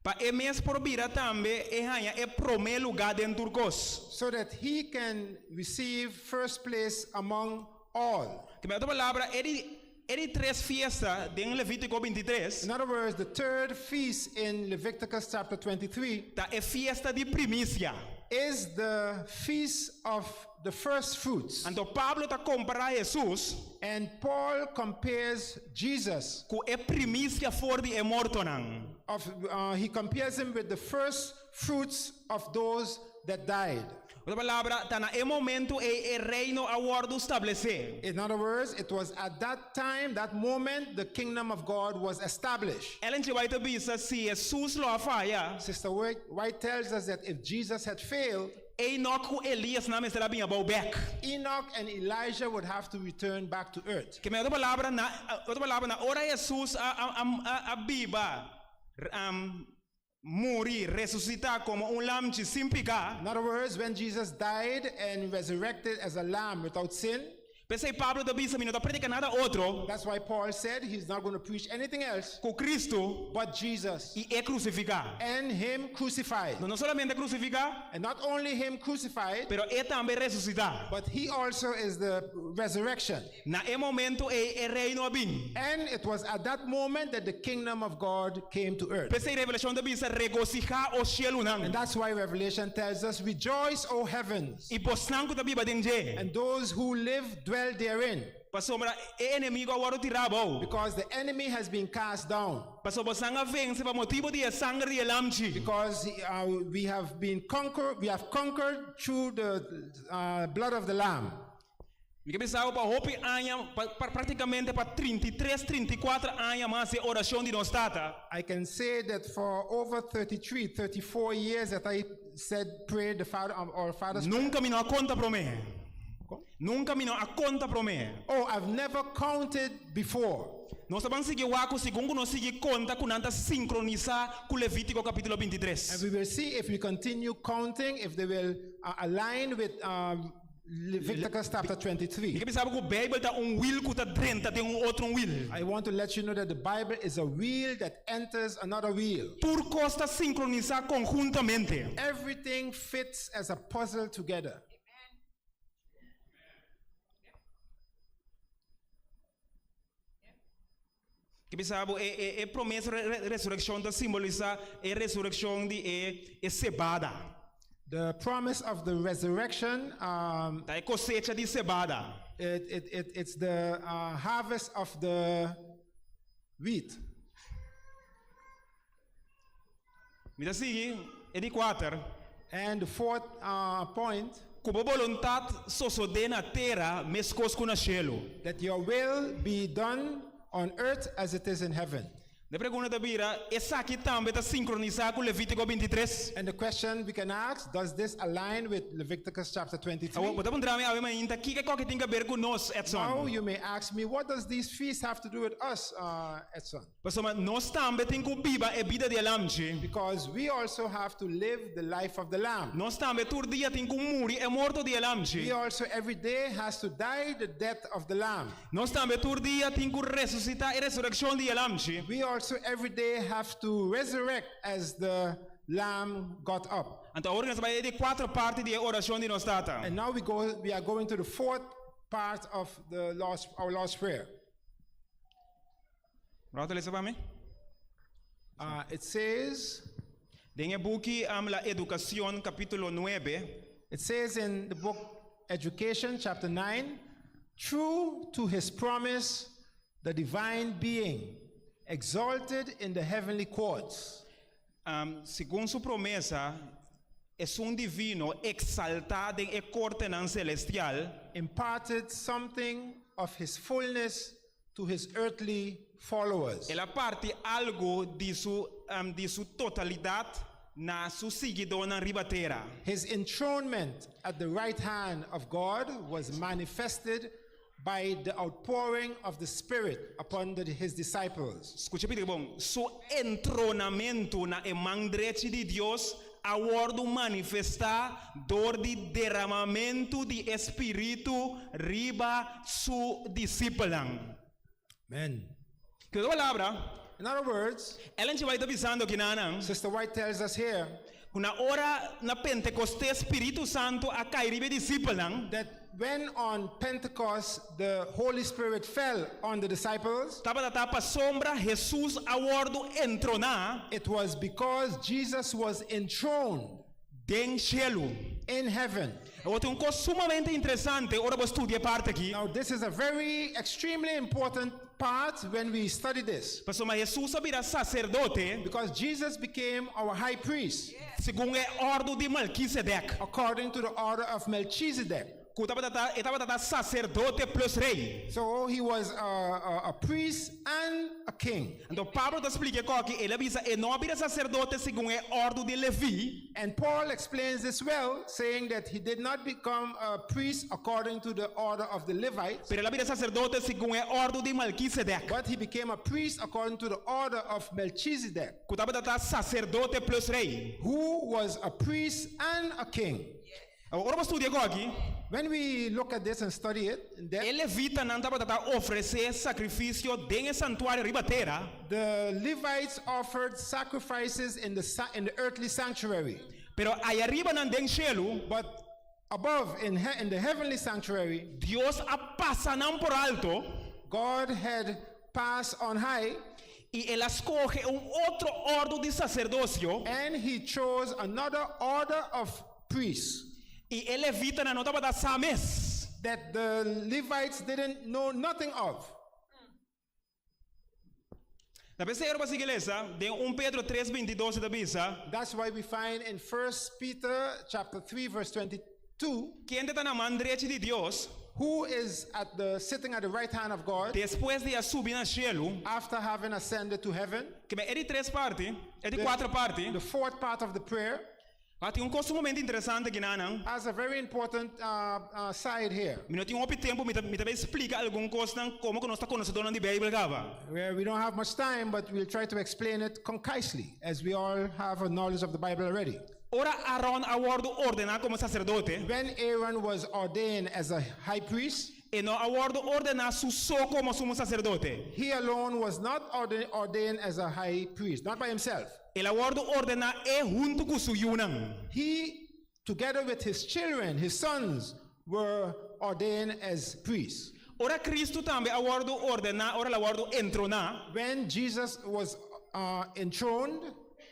Pa e mes por bira tambe e haña e promé lugá den tur kos. So that he can receive first place among all. Ku otro palabra, e di e di tres fiesta den Levítiko 23. In other words, the third feast in Leviticus chapter 23. Ta e fiesta di primisia. Is the feast of the first fruits. Anto Pablo ta kompará Hesus. And Paul compares Jesus. Ku e primisia for di e mortonan. Of he compares him with the first fruits of those that died. Otro palabra, ta na e momento ei e reino a wòrdu stablesé. In other words, it was at that time, that moment, the kingdom of God was established. Ellen G. White ta bisa si Hesus lo a faya. Sister White tells us that if Jesus had failed, Enoch ku Elias nan mester a bin abou bèk. Enoch and Elijah would have to return back to earth. Ke men otro palabra, na otro palabra, na ora Hesus a a a a biba, muri, resusitá komo un lamchi sin piká. In other words, when Jesus died and resurrected as a lamb without sin, P'esei Pablo ta bisa, Mi no ta prediká nada otro. That's why Paul said he's not going to preach anything else. Ku Kristu. But Jesus. I e krusifiká. And him crucified. No, no solamente krusifiká. And not only him crucified. Pero e tambe resusitá. But he also is the resurrection. Na e momento ei e reino a bin. And it was at that moment that the kingdom of God came to earth. P'esei Revelashon ta bisa, Regosihá, o shelunan. And that's why Revelation tells us, Rejoice, O heavens. I bosnan ku ta biba den dje. And those who live, dwell therein. Pasobra e enemigo a wòrdu tirá abou. Because the enemy has been cast down. Pasobra bosnan a vense pa motibu di e sanger di e Lamchi. Because we have been conquered, we have conquered through the blood of the Lamb. Mi ke bisa bo pa hopi aña, pa, pa praktikamente pa 33, 34 aña mas e orashon di nos tata. I can say that for over 33, 34 years that I said prayed the Father, our Father's Nunka mi no a konta promé. Kon? Nunka mi no a konta promé. Oh, I've never counted before. Nos ta ban sigui wak ku segun ku nos sigui konta ku nan ta sinkronisá ku Levítiko kapítulo 23. And we will see if we continue counting if they will align with Leviticus chapter 23. Mi ke bisa bo ku Beibel ta un wil ku ta drenta den un otro wil. I want to let you know that the Bible is a wheel that enters another wheel. Tur kos ta sinkronisá konhuntamente. Everything fits as a puzzle together. Ke bisa bo, e, e, e promesa re, resurekshon ta simbolisá e resurekshon di e, e sebada. The promise of the resurrection, Ta e kosecha di sebada. it's the harvest of the wheat. Mi ta sigui e di kuater. And the fourth point. Ku bo boluntat sosodé na tera meskos ku na shelu. That your will be done on earth as it is in heaven. E pregunta ta bira, Esaki tambe ta sinkronisá ku Levítiko 23? And the question we can ask, does this align with Leviticus chapter 23? Awor, bo ta puntra mi awe mainta, Kiko e koki tin ka ber ku nos, Edson? Now you may ask me, what does these feasts have to do with us, Edson? Pasobra nos tambe tin ku biba e bida di e lamchi. Because we also have to live the life of the lamb. Nos tambe tur dia tin ku muri e morto di e lamchi. We also every day has to die the death of the lamb. Nos tambe tur dia tin ku resusitá e resurekshon di e lamchi. We also every day have to resurrect as the lamb got up. Anto awor nos ta bai e di kuater parti di e orashon di nos Tata. And now we go, we are going to the fourth part of the Lord's, our Lord's Prayer. Bo ta lesa pa mi? It says. Den e buki La Educación capítulo nuebe. It says in the book Education chapter 9, True to his promise, the divine being, exalted in the heavenly courts. Segun su promesa, esun divino exaltá den e cortenan celestial. Imparted something of his fullness to his earthly followers. El a parti algu di su di su totalidad na su siguidónan riba tera. His enthronement at the right hand of God was manifested by the outpouring of the Spirit upon the his disciples. Skucha pidi bon, Su entronamentu na e man drechi di Dios a wòrdu manifestá dor di deramamentu di e Spiritu riba Su disipelnan. Amen. Ku otro palabra, In other words, Ellen G. White ta bisando kinanan, Sister White tells us here, ku na ora na Pentekostes Spiritu Santu a kai riba e disipelnan, that when on Pentecost the Holy Spirit fell on the disciples, tabata ta pasobra Hesus a wòrdu entroná it was because Jesus was enthroned den shelu. in heaven. Awor tin un kos sumamente interesante ora bo studia e parti aki. Now this is a very extremely important part when we study this. Pasobra Hesus a bira saserdote. Because Jesus became our high priest. Segun e òrdu di Melkisedek. According to the order of Melchizedek. Ku tabata ta, e tabata ta saserdote plus rei. So he was a, a, a priest and a king. Anto Pablo ta splika e koki, el a bisa e no a bira saserdote segun e òrdu di Leví. And Paul explains this well, saying that he did not become a priest according to the order of the Levites. Pero el a bira saserdote segun e òrdu di Melkisedek. But he became a priest according to the order of Melchizedek. Ku tabata ta saserdote plus rei. Who was a priest and a king. Awor ora bo studia ku aki. When we look at this and study it in depth. E levitanan tabata ta ofresé sakrifisio den e santuario riba tera. The Levites offered sacrifices in the in the earthly sanctuary. Pero aya riba nan den shelu. But above in he in the heavenly sanctuary. Dios a pasa nan por alto. God had passed on high. I el a skohe un otro òrdu di saserdosio. And he chose another order of priests. I e levitanan no tabata sa mes. That the Levites didn't know nothing of. Ta p'esei ora bo a sigui lesa, den 1 Pedro tres 22 e ta bisa. That's why we find in First Peter chapter 3 verse 22. Kende ta na man drechi di Dios. Who is at the sitting at the right hand of God. Despues di a subi na shelu. After having ascended to heaven. Keme e di tres parti, e di kuater parti. The fourth part of the prayer. A tin un kos sumamente interesante kinanan. Has a very important side here. Mi no tin hopi tempu, mi ta mi ta bay splika algun kosnan komo ku nos ta konosedónan di Beibel kaba. Where we don't have much time, but we'll try to explain it concisely, as we all have a knowledge of the Bible already. Ora Aron a wòrdu ordená komo saserdote. When Aaron was ordained as a high priest. E no a wòrdu ordená su so komo sumo saserdote. He alone was not ordained as a high priest, not by himself. El a wòrdu ordená e huntu ku su yunan. He, together with his children, his sons, were ordained as priests. Ora Kristu tambe a wòrdu ordená, ora el a wòrdu entroná. When Jesus was enthroned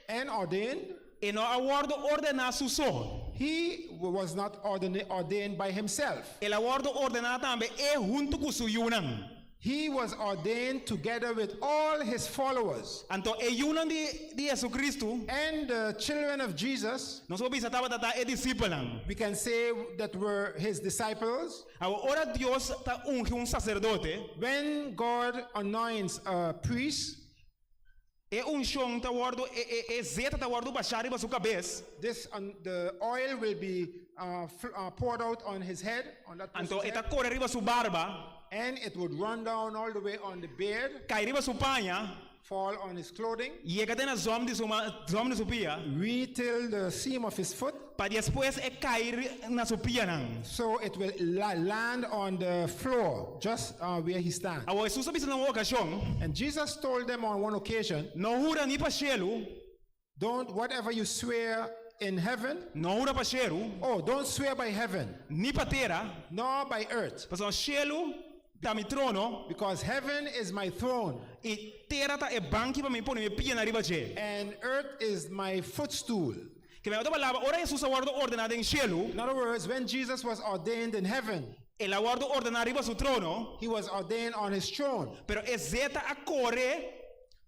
and ordained. E no a wòrdu ordená su so. He was not ordained by himself. El a wòrdu ordená tambe e huntu ku su yunan. He was ordained together with all his followers. Anto e yunan di di Hesukristu. And the children of Jesus. Nos por bisa tabata ta e disipelnan. We can say that were his disciples. Awor ora Dios ta ungi un saserdote. When God anoints a priest. E unshon ta wòrdu, e e e zeta ta wòrdu bashá riba su kabes. This the oil will be poured out on his head, on that Anto person's e ta head. kore riba su barba. And it would run down all the way on the beard. Kai riba su paña. Fall on his clothing. Yega te na zòm di su ma, zòm di su pia. Reach till the seam of his foot. Pa despues e kai na su pianan. So it will land on the floor, just where he stands. Awor Hesus a bisa na un okashon. And Jesus told them on one occasion. No hura ni pa shelu. Don't whatever you swear in heaven. No hura pa shelu. Oh, don't swear by heaven. Ni pa tera. Nor by earth. Pasobra shelu ta mi trono. Because heaven is my throne. I tera ta e banki pa mi pone mi pianan riba dje. And earth is my footstool. Ke men otro palabra, ora Hesus a wòrdu ordená den shelu. In other words, when Jesus was ordained in heaven. El a wòrdu ordená riba su trono. He was ordained on his throne. Pero e zeta a kore.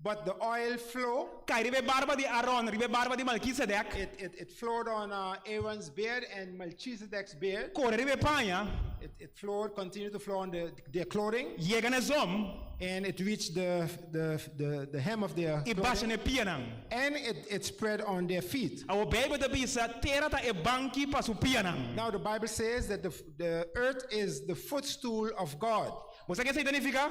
But the oil flow. Kai riba e barba di Aron, riba e barba di Melkisedek. It, it, it flowed on Aaron's beard and Melchizedek's beard. Kore riba e paña. It, it flowed, continued to flow on the, their clothing. Yega na e zòm. And it reached the, the, the, the hem of their I basha na e pianan. And it, it spread on their feet. Awor Beibel ta bisa, Tera ta e banki pa su pianan. Now the Bible says that the, the earth is the footstool of God. Bo sa ke esei ta nifiká?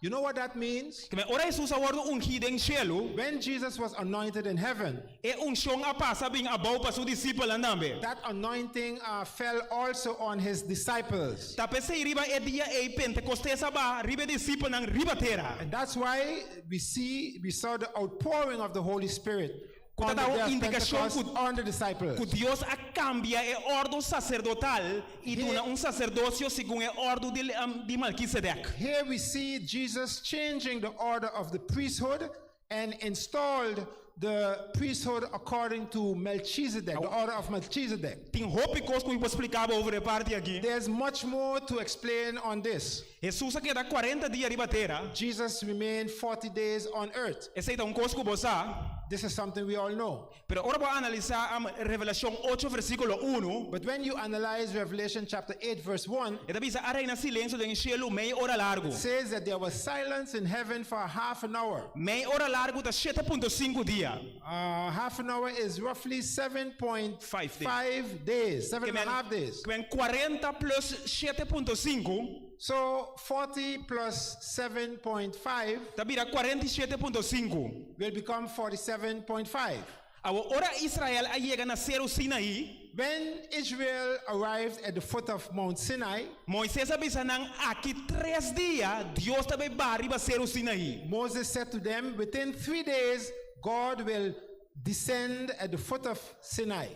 You know what that means? Keme ora Hesus a wòrdu ungí den shelu. When Jesus was anointed in heaven. E unshon a pasa bin abou pa su disipelnan tambe. That anointing fell also on his disciples. Ta p'esei riba e dia ei Pentekostes a baha riba e disipelnan riba tera. And that's why we see, we saw the outpouring of the Holy Spirit Ku ta on the ta day un of indikashon Pentecost ku on the disciples. ku Dios a kambia e òrdu saserdotal i duna un saserdosio segun e òrdu di di Melkisedek. Here we see Jesus changing the order of the priesthood and installed the priesthood according to Melchizedek, the order of Melchizedek. Tin hopi kos ku mi por splika bo over e parti aki. There's much more to explain on this. Hesus a keda kuarenta dia riba tera. Jesus remained 40 days on earth. Esei ta un kos ku bo sa. This is something we all know. Pero ora bo analisá Revelashon ocho versíkulo unu. But when you analyze Revelation chapter 8 verse 1. E ta bisa a reina silensio den shelu mei ora largu. It says that there was silence in heaven for a half an hour. Mei ora largu ta 7.5 dia. Half an hour is roughly 7.5 days, seven and a half days. Ke men 40 plus 7.5. So 40 plus 7.5. Ta bira 47.5. Will become 47.5. Awor ora Israel a yega na Seru Sinaí. When Israel arrived at the foot of Mount Sinai. Moises a bisa nan, Aki tres dia Dios ta bai baha riba Seru Sinaí. Moses said to them, Within three days God will descend at the foot of Sinai.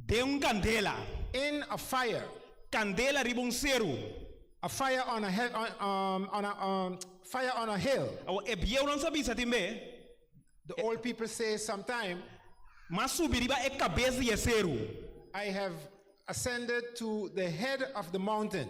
Den un kandela. In a fire. Kandela riba un seru. A fire on a on, on a um, fire on a hill. Awor e bieunan sa bisa tin be. The old people say sometime. M'a subi riba e kabes di e seru. I have ascended to the head of the mountain.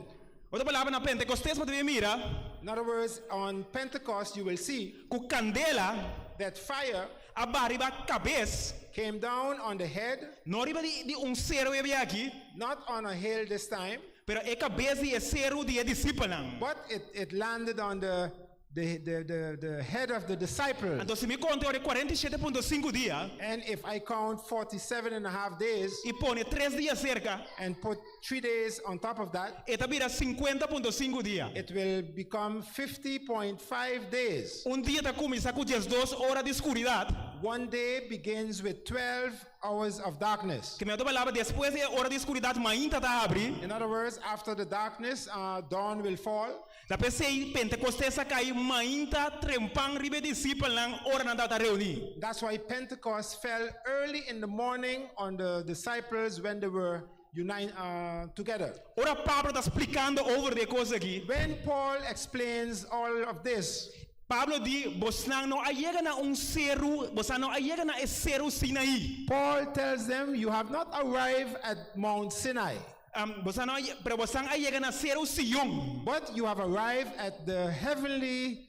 Otro palabra, na Pentekostes bo ta bin mira. In other words, on Pentecost you will see. Ku kandela. That fire. A baha riba kabes. Came down on the head. No riba di di un seru e bia aki. Not on a hill this time. Pero e kabes di e seru di e disipelnan. But it it landed on the the the the the head of the disciples. Anto si mi konta ora e 47.5 dia. And if I count 47 and a half days. I pone tres dia serka. And put three days on top of that. E ta bira 50.5 dia. It will become 50.5 days. Un dia ta kuminsá ku 12 ora di skuridat. One day begins with 12 hours of darkness. Ke men otro palabra, despues di e ora di skuridat mainta ta habri. In other words, after the darkness, dawn will fall. Ta p'esei Pentekostes a kai mainta trempan riba e disipelnan ora nan tabata reuní. That's why Pentecost fell early in the morning on the disciples when they were. unite together. Ora Pablo ta splikando over di e kos aki. When Paul explains all of this, Pablo di, Bosnan no a yega na un seru, bosnan no a yega na e seru Sinaí. Paul tells them, You have not arrived at Mount Sinai, Bosnan no a, pero bosnan a yega na seru Sion. but you have arrived at the heavenly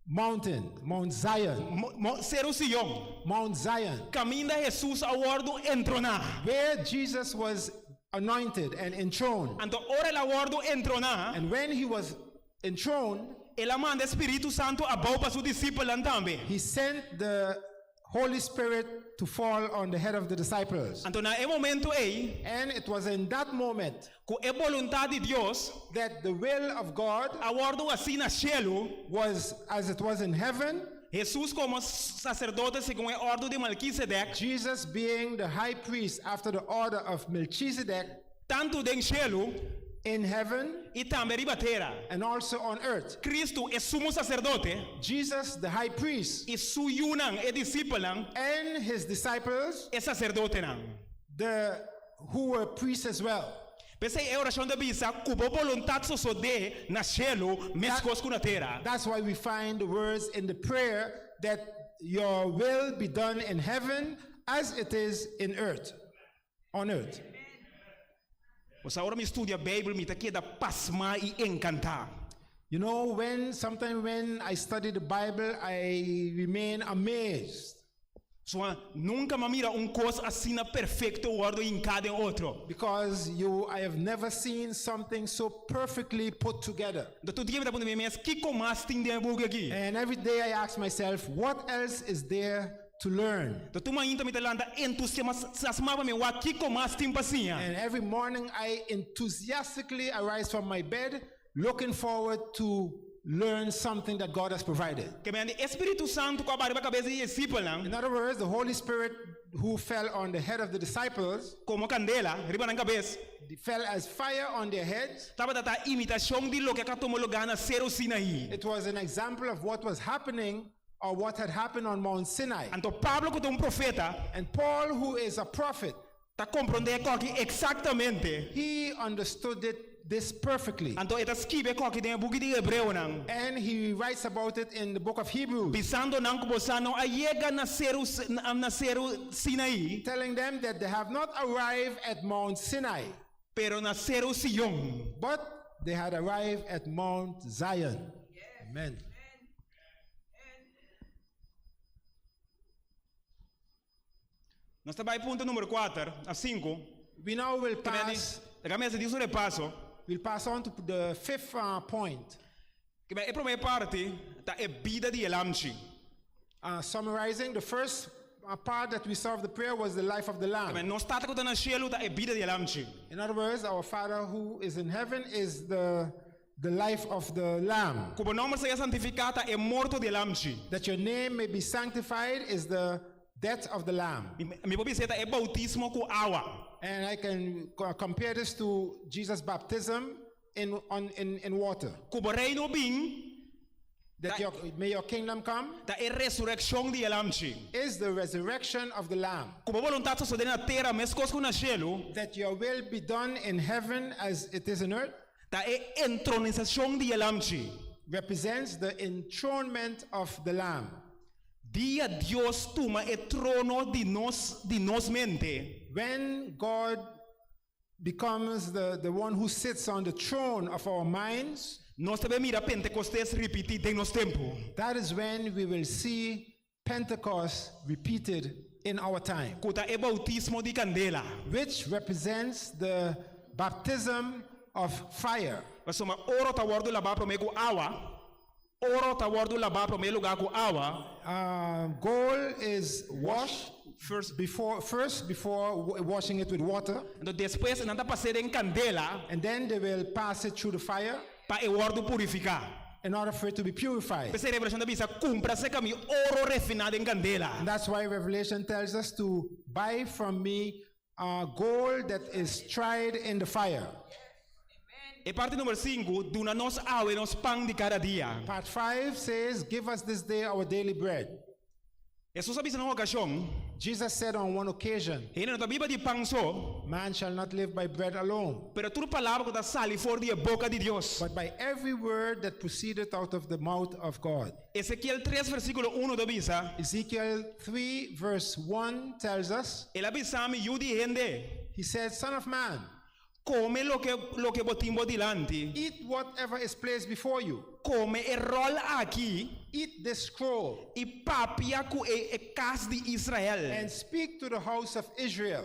mountain, Mount Zion. Mo, mo, seru Sion. Mount Zion, Kaminda Hesus a wòrdu entroná. where Jesus was anointed and enthroned. Anto ora el a wòrdu entroná, And when he was enthroned, el a manda Spiritu Santu abou pa su disipelnan tambe. he sent the Holy Spirit to fall on the head of the disciples. Anto na e momento ei, And it was in that moment ku e boluntat di Dios that the will of God a wòrdu hasí na shelu, was as it was in heaven, Hesus komo saserdote segun e òrdu di Melkisedek, Jesus being the high priest after the order of Melchizedek, tantu den shelu in heaven i tambe riba tera. and also on earth. Kristu e sumo saserdote Jesus, the high priest, i su yunan, e disipelnan, and his disciples, e saserdotenan. the who were priests as well. P'esei e orashon ta bisa, Ku bo boluntat sosodé na shelu meskos ku na tera. That's why we find the words in the prayer that your will be done in heaven as it is in earth, on earth. Bo sa ora mi studia Beibel mi ta keda pasmá i enkantá. You know, when sometimes when I study the Bible, I remain amazed. Sua nunka m'a mira un kos asina perfekto wòrdu hinká den otro. Because you, I have never seen something so perfectly put together. Anto tur dia mi ta puntra mi mes, Kiko mas tin den e buki aki? And every day I ask myself, what else is there to learn? Anto tur mainta mi ta lanta entusiasmá pa mi wak kiko mas tin pa siña. And every morning I enthusiastically arise from my bed looking forward to learn something that God has provided. Ke men di e Spiritu Santu ku a baha riba kabes di e disipelnan. In other words, the Holy Spirit who fell on the head of the disciples. Komo kandela riba nan kabes. Fell as fire on their heads. Tabata ta imitashon di loke a tuma lugá na Seru Sinaí. It was an example of what was happening or what had happened on Mount Sinai. Anto Pablo ku ta un profeta. And Paul who is a prophet. Ta komprondé e koki eksaktamente. He understood it this perfectly. Anto e ta skibi e koki den e buki di Hebreonan. And he writes about it in the book of Hebrews. Bisando nan ku bosa no a yega na seru na seru Sinaí. Telling them that they have not arrived at Mount Sinai. Pero na seru Sion. But they had arrived at Mount Zion. Amen. Nos ta bai punto number kuater, a sinku. We now will pass. Laga mi hasi dies un repaso. We'll pass on to the fifth point. E promé parti ta e bida di e lamchi. Summarizing, the first part that we saw of the prayer was the life of the lamb. Nos Tata ku ta na shelu ta e bida di e lamchi. In other words, our Father who is in heaven is the the life of the lamb. Ku bo nòmber sea santifiká ta e morto di e lamchi. That your name may be sanctified is the death of the lamb. Mi por bisa e ta e boutismo ku awa. And I can compare this to Jesus' baptism in on in in water. Ku bo reino bin. That your may your kingdom come. Ta e resurekshon di e lamchi. Is the resurrection of the lamb. Ku bo boluntat sosodé na tera meskos ku na shelu. That your will be done in heaven as it is in earth. Ta e entronisashon di e lamchi. Represents the enthronement of the lamb. Dia Dios tuma e trono di nos di nos mente. When God becomes the the one who sits on the throne of our minds. Nos ta bai mira Pentekostes ripití den nos tempu. That is when we will see Pentecost repeated in our time. Ku ta e boutismo di kandela. Which represents the baptism of fire. Pasobra oro ta wòrdu labá promé ku awa, oro ta wòrdu labá promé lugá ku awa. Gold is washed first before first before washing it with water. Anto despues nan ta pas'é den kandela. And then they will pass it through the fire. Pa e wòrdu purifiká. In order for it to be purified. P'esei Revelashon ta bisa, Kumpra serka mi oro refiná den kandela. And that's why Revelation tells us to buy from me gold that is tried in the fire. E parti number sinku, Duna nos awe nos pan di kada dia. Part 5 says, Give us this day our daily bread. Hesus a bisa na un okashon, Jesus said on one occasion, Hende no ta biba di pan so, Man shall not live by bread alone, pero tur palabra ku ta sali for di e boka di Dios. but by every word that proceedeth out of the mouth of God. Ezekiel 3 versíkulo 1 ta bisa, Ezekiel 3, verse 1 tells us, El a bisa mi, Yu di hende, He said, Son of man, kome loke loke bo tin bo dilanti, eat whatever is placed before you, kome e ròl aki eat this scroll, i papia ku e e kas di Israel. and speak to the house of Israel.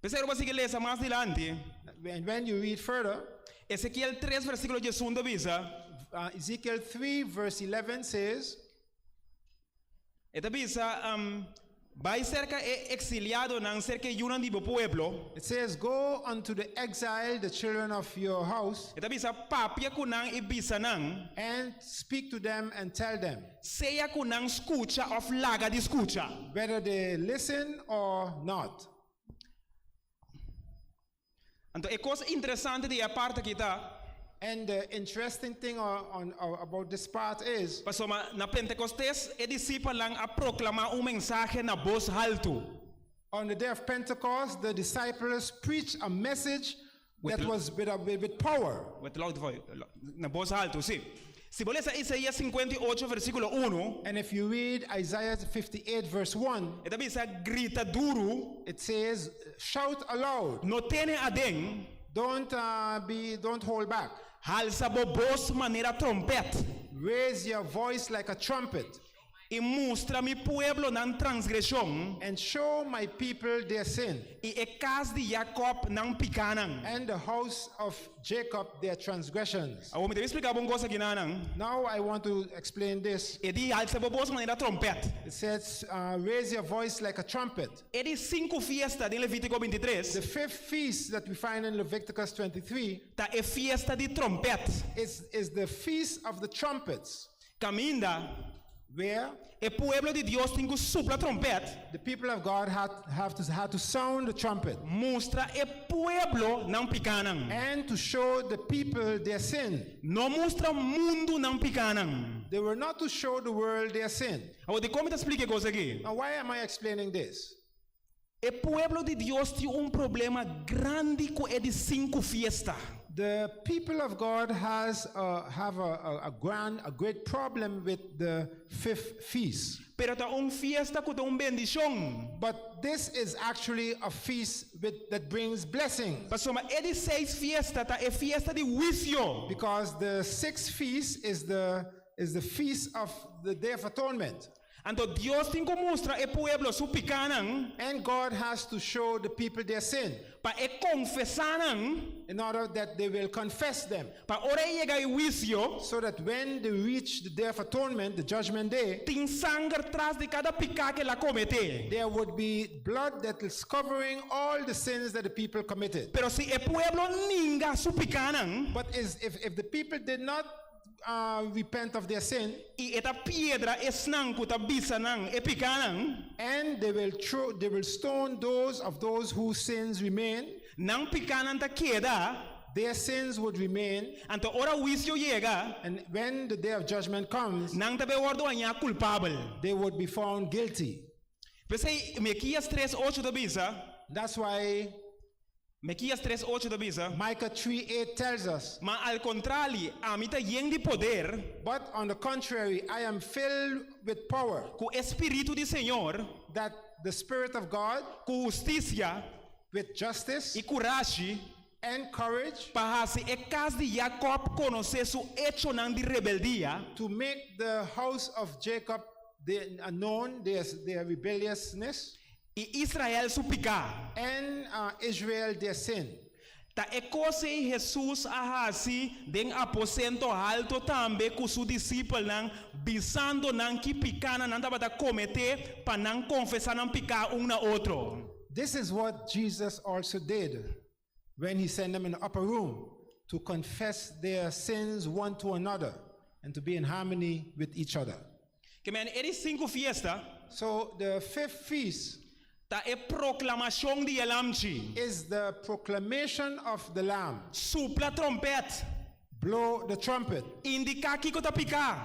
P'esei ora bo sigui lesa mas dilanti, And when you read further, Ezekiel 3 versíkulo 11 ta bisa, Ezekiel 3, verse 11 says, E ta bisa, Bai serka e eksiliadonan, serka e yunan di bo pueblo. It says, Go unto the exile, the children of your house. E ta bisa, Papia ku nan i bisa nan. And speak to them and tell them. Sea ku nan skucha òf laga di skucha. Whether they listen or not. Anto e kos interesante di e apart aki ta. And the interesting thing on, on, about this part is. Pasobra na Pentekostes e disipelnan a proklamá un mensahe na bos haltu. On the day of Pentecost the disciples preached a message With that was with, a, with power. With loud voice, na bos haltu, sí. Si bo lesa Isaías 58 versíkulo 1. And if you read Isaiah 58 verse 1. E ta bisa, Grita duru. It says, Shout aloud. No tene aden. Don't uh, be, don't hold back. Halsa bo bos manera trompet. Raise your voice like a trumpet. I mustra mi pueblo nan transgreshon. And show my people their sin. I e kas di Jakòb nan pikánan. And the house of Jacob their transgressions. Awor mi ta bin splika bo un kos aki nan. Now I want to explain this. E di halsa bo bos manera tròmpèt. It says, raise your voice like a trumpet. E di sinku fiesta den Levítiko 23. The fifth feast that we find in Leviticus 23. Ta e fiesta di tròmpèt. Is, is the feast of the trumpets. Kaminda Where e pueblo di Dios tin ku supla tròmpèt. The people of God had, have to, had to sound the trumpet. Mustra e pueblo nan pikánan. And to show the people their sin. No mustra mundu nan pikánan. They were not to show the world their sin. Awor dikon mi ta splika e kos aki? Now why am I explaining this? E pueblo di Dios tin un problema grandi ku e di sinku fiesta. The people of God has a, have a, a, a grand, a great problem with the fifth feast. Pero ta un fiesta ku ta un bendishon. But this is actually a feast with, that brings blessings. Pasobra e di seis fiesta ta e fiesta di huisio. Because the sixth feast is the, is the feast of the Day of Atonement. Anto Dios tin ku mustra e pueblo su pikánan. And God has to show the people their sin. Pa e konfesá nan. In order that they will confess them. Pa ora e yega e huisio. So that when they reach the day of atonement, the judgment day. Tin sanger tras di kada piká ku el a kometé. There would be blood that is covering all the sins that the people committed. Pero si e pueblo ninga su pikánan. But is, if, if the people did not uh, repent of their sin. I e ta piedra esnan ku ta bisa nan e pikánan. And they will throw, they will stone those of those whose sins remain. Nan pikánan ta keda. Their sins would remain. Anto ora huisio yega. And when the day of judgment comes. Nan ta bai wòrdu hañá kulpabel. They would be found guilty. P'esei Mekias tres ocho ta bisa. That's why Mekias tres ocho ta bisa. Micah 3:8 tells us. Ma al kontrali, ami ta yen di poder. But on the contrary, I am filled with power. Ku e spiritu di Señor. That the Spirit of God. Ku hustisia. With justice. I kurashi. And courage. Pa hasi e kas di Jakòb konosé su echonan di rebeldia. To make the house of Jacob the, known their, their rebelliousness. I Israel su piká. And Israel their sin. Ta e kos ei Hesus a hasi den aposento halto tambe ku su disipelnan, bisando nan ki pikánan nan tabata kometé pa nan konfesá nan piká un na otro. This is what Jesus also did when he sent them in the upper room to confess their sins one to another and to be in harmony with each other. Ke men e di sinku fiesta. So the fifth feast. Ta e proklamashon di e Lamchi. Is the proclamation of the Lamb. Supla trompèt. Blow the trumpet. Indiká kiko ta piká.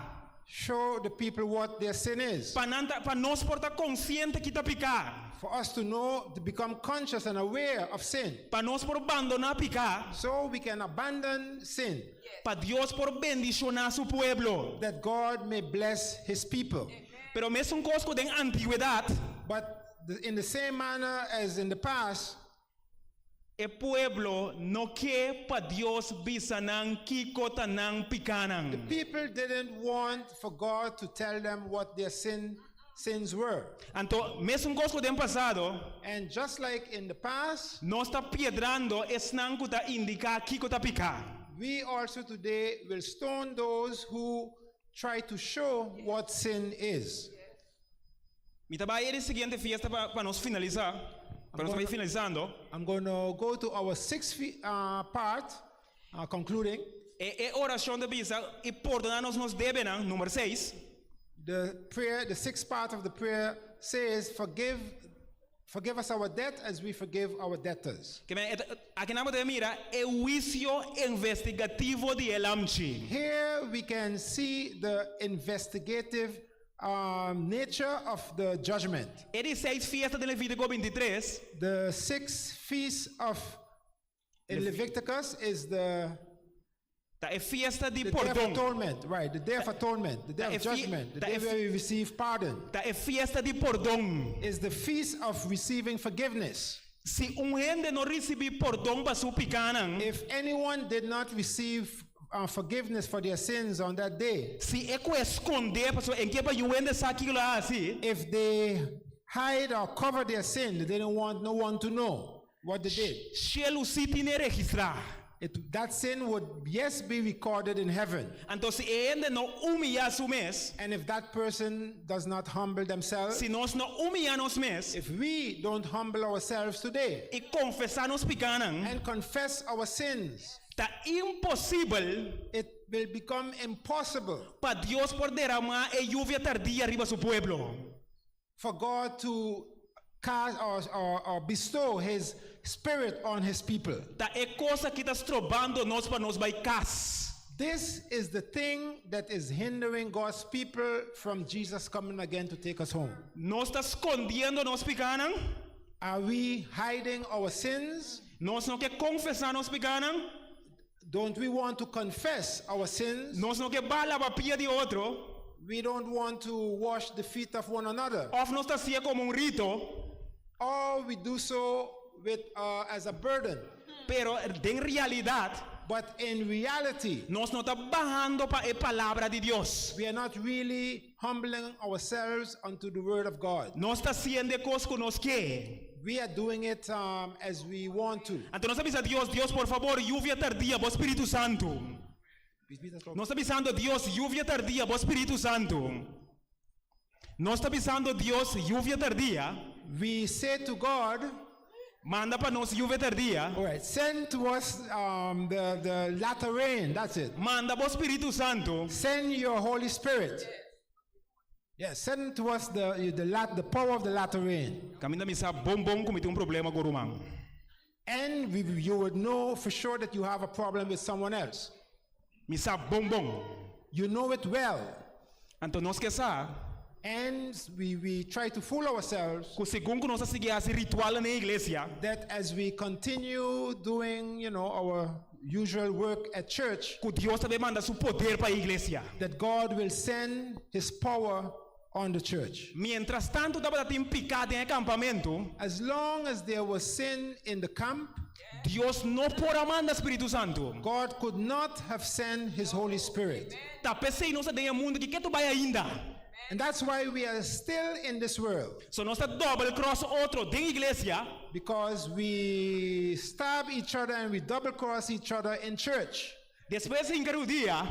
Show the people what their sin is. Pa nan ta, pa nos por ta konsiente kiko ta piká. For us to know, to become conscious and aware of sin. Pa nos por bandoná piká. So we can abandon sin. Pa Dios por bendishoná su pueblo. That God may bless his people. Pero mesun kos ku den antigwedat, But in the same manner as in the past, e pueblo no ke pa Dios bisa nan kiko ta nan pikánan. The people didn't want for God to tell them what their sins were. Anto, mesun kos ku den pasado, And just like in the past, nos ta piedrando esnan ku ta indiká kiko ta piká. We also today will stone those who try to show what sin is. Mi ta bai e siguiente fiesta pa nos finalisá. Pa nos bai finalisando. I'm going to go to our sixth part, concluding. E orashon ta bisa i pordoná nos nos debenan, number 6. The prayer, the sixth part of the prayer says, Forgive us our debt as we forgive our debtors. Ke men, akinan bo ta mira e huisio investigativo di e Lamchi. Here we can see the investigative nature of the judgment. E di seis fiesta di Levítiko 23. The sixth feast of in Leviticus is the Ta e fiesta di the Day of pordon. Atonement, right? The Day of Atonement, the Day of Judgment, the day where we receive pardon. Ta e fiesta di pordon. Is the feast of receiving forgiveness. Si un hende no risibí pordon pa su pikánan, If anyone did not receive forgiveness for their sins on that day, si e kue skonde, pasobra e n' ke pa niun hende sa kiko el a hasi, if they hide or cover their sin, they didn't want no one to know what they did. Shelu sí tin'é registrá. That sin would, yes, be recorded in heaven. Anto si e hende no humiliá su mes, And if that person does not humble themselves, si nos no humiliá nos mes, if we don't humble ourselves today i konfesá nos pikánan, and confess our sins, ta imposibel it will become impossible pa Dios por deramá e yuvia tardia riba su pueblo. For God to cast or bestow his spirit on his people. Ta e kos aki ta strobando nos pa nos bai kas. This is the thing that is hindering God's people from Jesus coming again to take us home. Nos ta skondiendo nos pikánan? Are we hiding our sins? Nos no ke konfesá nos pikánan? Don't we want to confess our sins? Nos no ke bai laba pia di otro? We don't want to wash the feet of one another. Òf nos ta hasié komo un rito? Or we do so as a burden. Pero den realidat, But in reality, nos no ta bahando pa e palabra di Dios. we are not really humbling ourselves unto the word of God. Nos ta hasiendo kos ku nos ke. We are doing it as we want to. Anto nos ta bisa Dios, Dios, por fabor, yuvia tardia, bo Spiritu Santu. Nos ta bisando Dios, yuvia tardia, bo Spiritu Santu. Nos ta bisando Dios, yuvia tardia. We say to God, Manda pa nos yuvia tardia. All right, send to us the latter rain, that's it. Manda bo Spiritu Santu. Send your Holy Spirit. Yes, send to us the power of the latter rain. Kaminda mi sa bon bon ku mi tin un problema ku ruman. And you would know for sure that you have a problem with someone else. Mi sa bon bon. You know it well. Anto nos ke sa, And we try to fool ourselves ku segun ku nos sigui hasi ritual na iglesia, that as we continue doing our usual work at church, ku Dios ta bai manda su poder pa iglesia. that God will send his power on the church. Mientras tantu tabatin piká den kampamentu, As long as there was sin in the camp, Dios no por a manda Spiritu Santu. God could not have sent his Holy Spirit. Ta p'esei nos ta den mundu aki ketu bai ainda. And that's why we are still in this world. So nos ta double cross otro den iglesia. Because we stab each other and we double cross each other in church. Despues hinka rudia.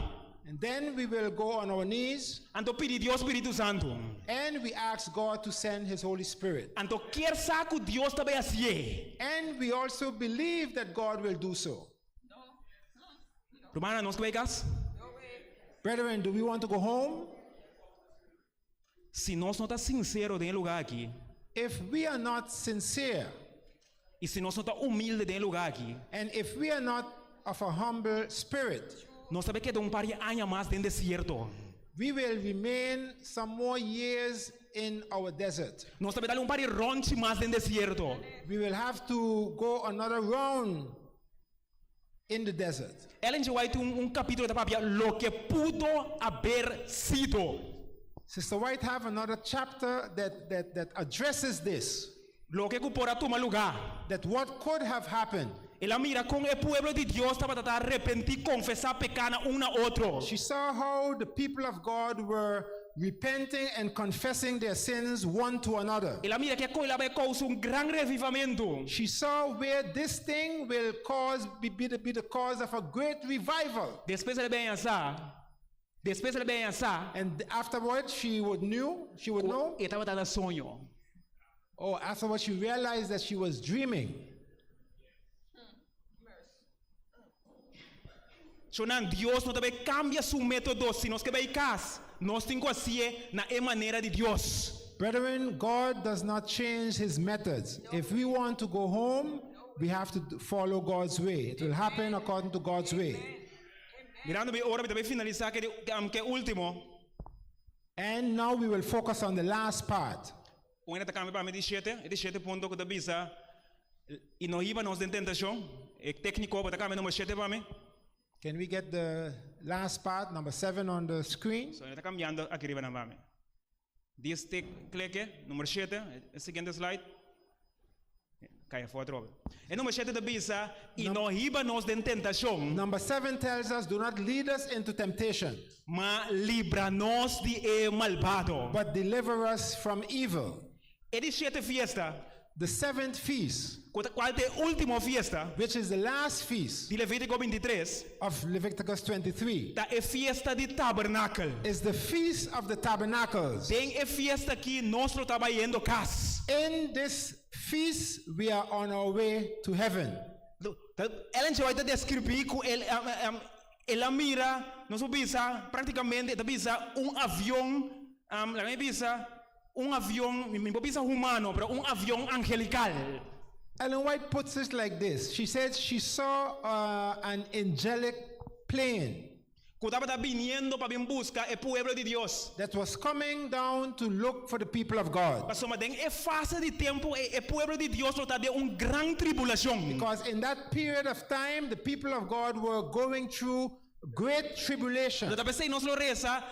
And then we will go on our knees. Anto pidi Dios Spiritu Santu. And we ask God to send his Holy Spirit. Anto kier sa ku Dios ta bai hasié. And we also believe that God will do so. Rumannan, nos ke bai kas? Brethren, do we want to go home? Si nos no ta sinsero den e lugá aki, If we are not sincere, i si nos no ta humilde den e lugá aki, and if we are not of a humble spirit, nos ta bai keda un par di aña mas den desierto. We will remain some more years in our desert. Nos ta bai dal un par di rònchi mas den desierto. We will have to go another round in the desert. Ellen G. White tin un kapítulo ta papia Loke pudo haber sido. Sister White have another chapter that, that, that addresses this, Loke ku por a tuma lugá. that what could have happened. El a mira kon e pueblo di Dios tabata ta arepentí, konfesá peká na un na otro. She saw how the people of God were repenting and confessing their sins one to another. El a mira ku e kos ei a bai kousa un gran revivamentu. She saw where this thing will cause be, be, the, be the cause of a great revival. Despues el a bin haña sa, despues el a bin haña sa And afterwards she would knew, she would ku know. e tabata na soño. Oh, afterwards she realized that she was dreaming. Shonnan, Dios no ta bai kambia su método. Si nos ke bai kas, nos tin ku hasié na e manera di Dios. Brethren, God does not change his methods. If we want to go home, we have to follow God's way. It will happen according to God's way. Mirando mi ora, mi ta bai finalisá ku e último. And now we will focus on the last part. Un hende ta kambia pa mi di shete, e di shete punto ku ta bisa, I no hiba nos den tentashon. E tékniko bo ta kambia number shete pa mi? Can we get the last part, number 7 on the screen? So, e ta kambiando aki riba nan pa mi. Dies tik kleke, number shete, e siguiente slide. Kai afó atrobe. E number shete ta bisa, I no hiba nos den tentashon. Number 7 tells us, do not lead us into temptation. Ma libra nos di e malbado. But deliver us from evil. E di shete fiesta. The seventh feast. Ku ta kual ta e último fiesta. Which is the last feast. Di Levítiko bintitres. Of Leviticus 23. Ta e fiesta di Tabernakel. Is the feast of the tabernacles. Den e fiesta aki nos lo ta bayendo kas. In this feast we are on our way to heaven. Ellen G. White ta deskribí ku el el a mira, nos por bisa práktikamente e ta bisa un avion, laga mi bisa un avion, mi por bisa humano, pero un avion angelikal. Ellen White puts it like this, she said she saw an angelic plane. Ku tabata biniendo pa bin buska e pueblo di Dios. That was coming down to look for the people of God. Pasobra den e fase di tempu ei e pueblo di Dios lo ta den un gran tribulashon. Because in that period of time the people of God were going through great tribulation. Lo ta p'esei nos lo resa,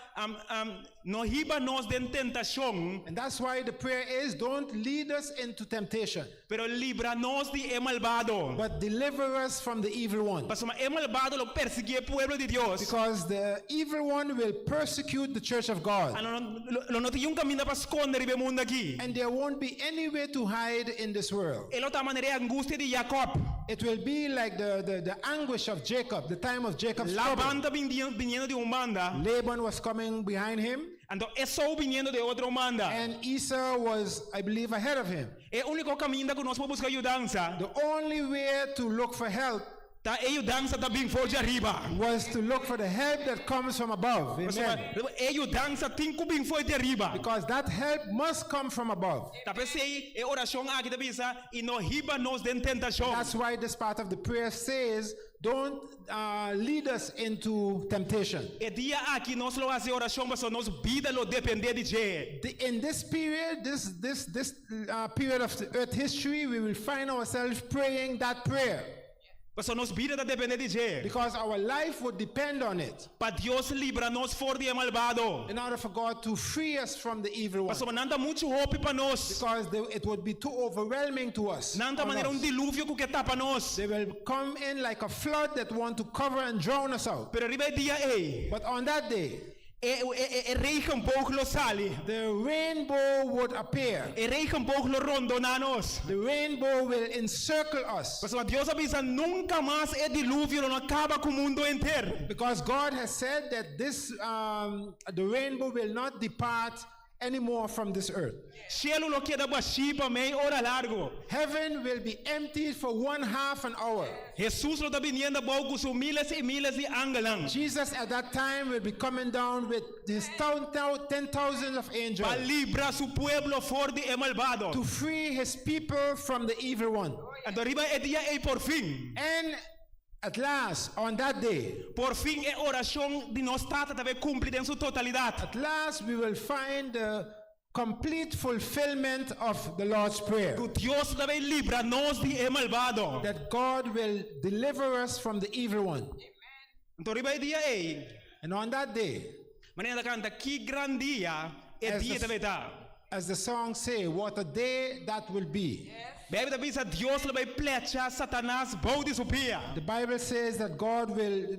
No hiba nos den tentashon. And that's why the prayer is, don't lead us into temptation. Pero libra nos di e malbado. But deliver us from the evil one. Pasobra e malbado lo persiguí e pueblo di Dios. Because the evil one will persecute the church of God. Ano lo no tin un kaminda pa skonde riba e mundu aki. And there won't be any way to hide in this world. E lo ta manera e angustia di Jakob. It will be like the, the, the anguish of Jacob, the time of Jacob's trouble. Laban ta biniendo di un banda. Laban was coming behind him. Anto Esau biniendo di otro banda. And Esau was, I believe, ahead of him. E úniko kaminda ku nos por buska yudansa. The only way to look for help. Ta e yudansa ta bin for di ariba. Was to look for the help that comes from above. Amen. E yudansa tin ku bin for di ariba. Because that help must come from above. Ta p'esei e orashon aki ta bisa, I no hiba nos den tentashon. That's why this part of the prayer says, Don't lead us into temptation. E dia aki nos lo hasi orashon pasobra nos bida lo dependé di dje. The, in this period, this, this, this period of earth history, we will find ourselves praying that prayer. Pasobra nos bida ta dependé di dje. Because our life would depend on it. Pa Dios libra nos for di e malbado. In order for God to free us from the evil one. Pasobra nan ta muchu hopi pa nos. Because they, it would be too overwhelming to us. Nan ta on manera un us. diluvio ku ke tapa nos. They will come in like a flood that want to cover and drown us out. Pero riba e dia ei. But on that day. E, e, e regenboog lo sali. The rainbow would appear. E regenboog lo rondoná nos. The rainbow will encircle us. Pasobra Dios a bisa nunka mas e diluvio lo no kaba ku mundu henter. Because God has said that this, um, the rainbow will not depart anymore from this earth. Shelu lo keda bashí pa mei ora largu. Heaven will be emptied for one half an hour. Hesus lo ta biniendo abou ku su miles i miles di angelnan. Jesus at that time will be coming down with his ten thousands of angels. Pa libra su pueblo for di e malbado. To free his people from the evil one. Anto riba e dia ei por fin. And. At last, on that day, Por fin e orashon di nos Tata ta bai kumpli den su totalidat. at last we will find the complete fulfillment of the Lord's Prayer. Ku Dios ta bai libra nos di e malbado. That God will deliver us from the evil one. Anto riba e dia ei, And on that day, manera ta kanta, ki gran dia e As dia the- ta bai ta. as the song say, what a day that will be. Beibel ta bisa Dios lo bai plecha Satanas bou di su pia. The Bible says that God will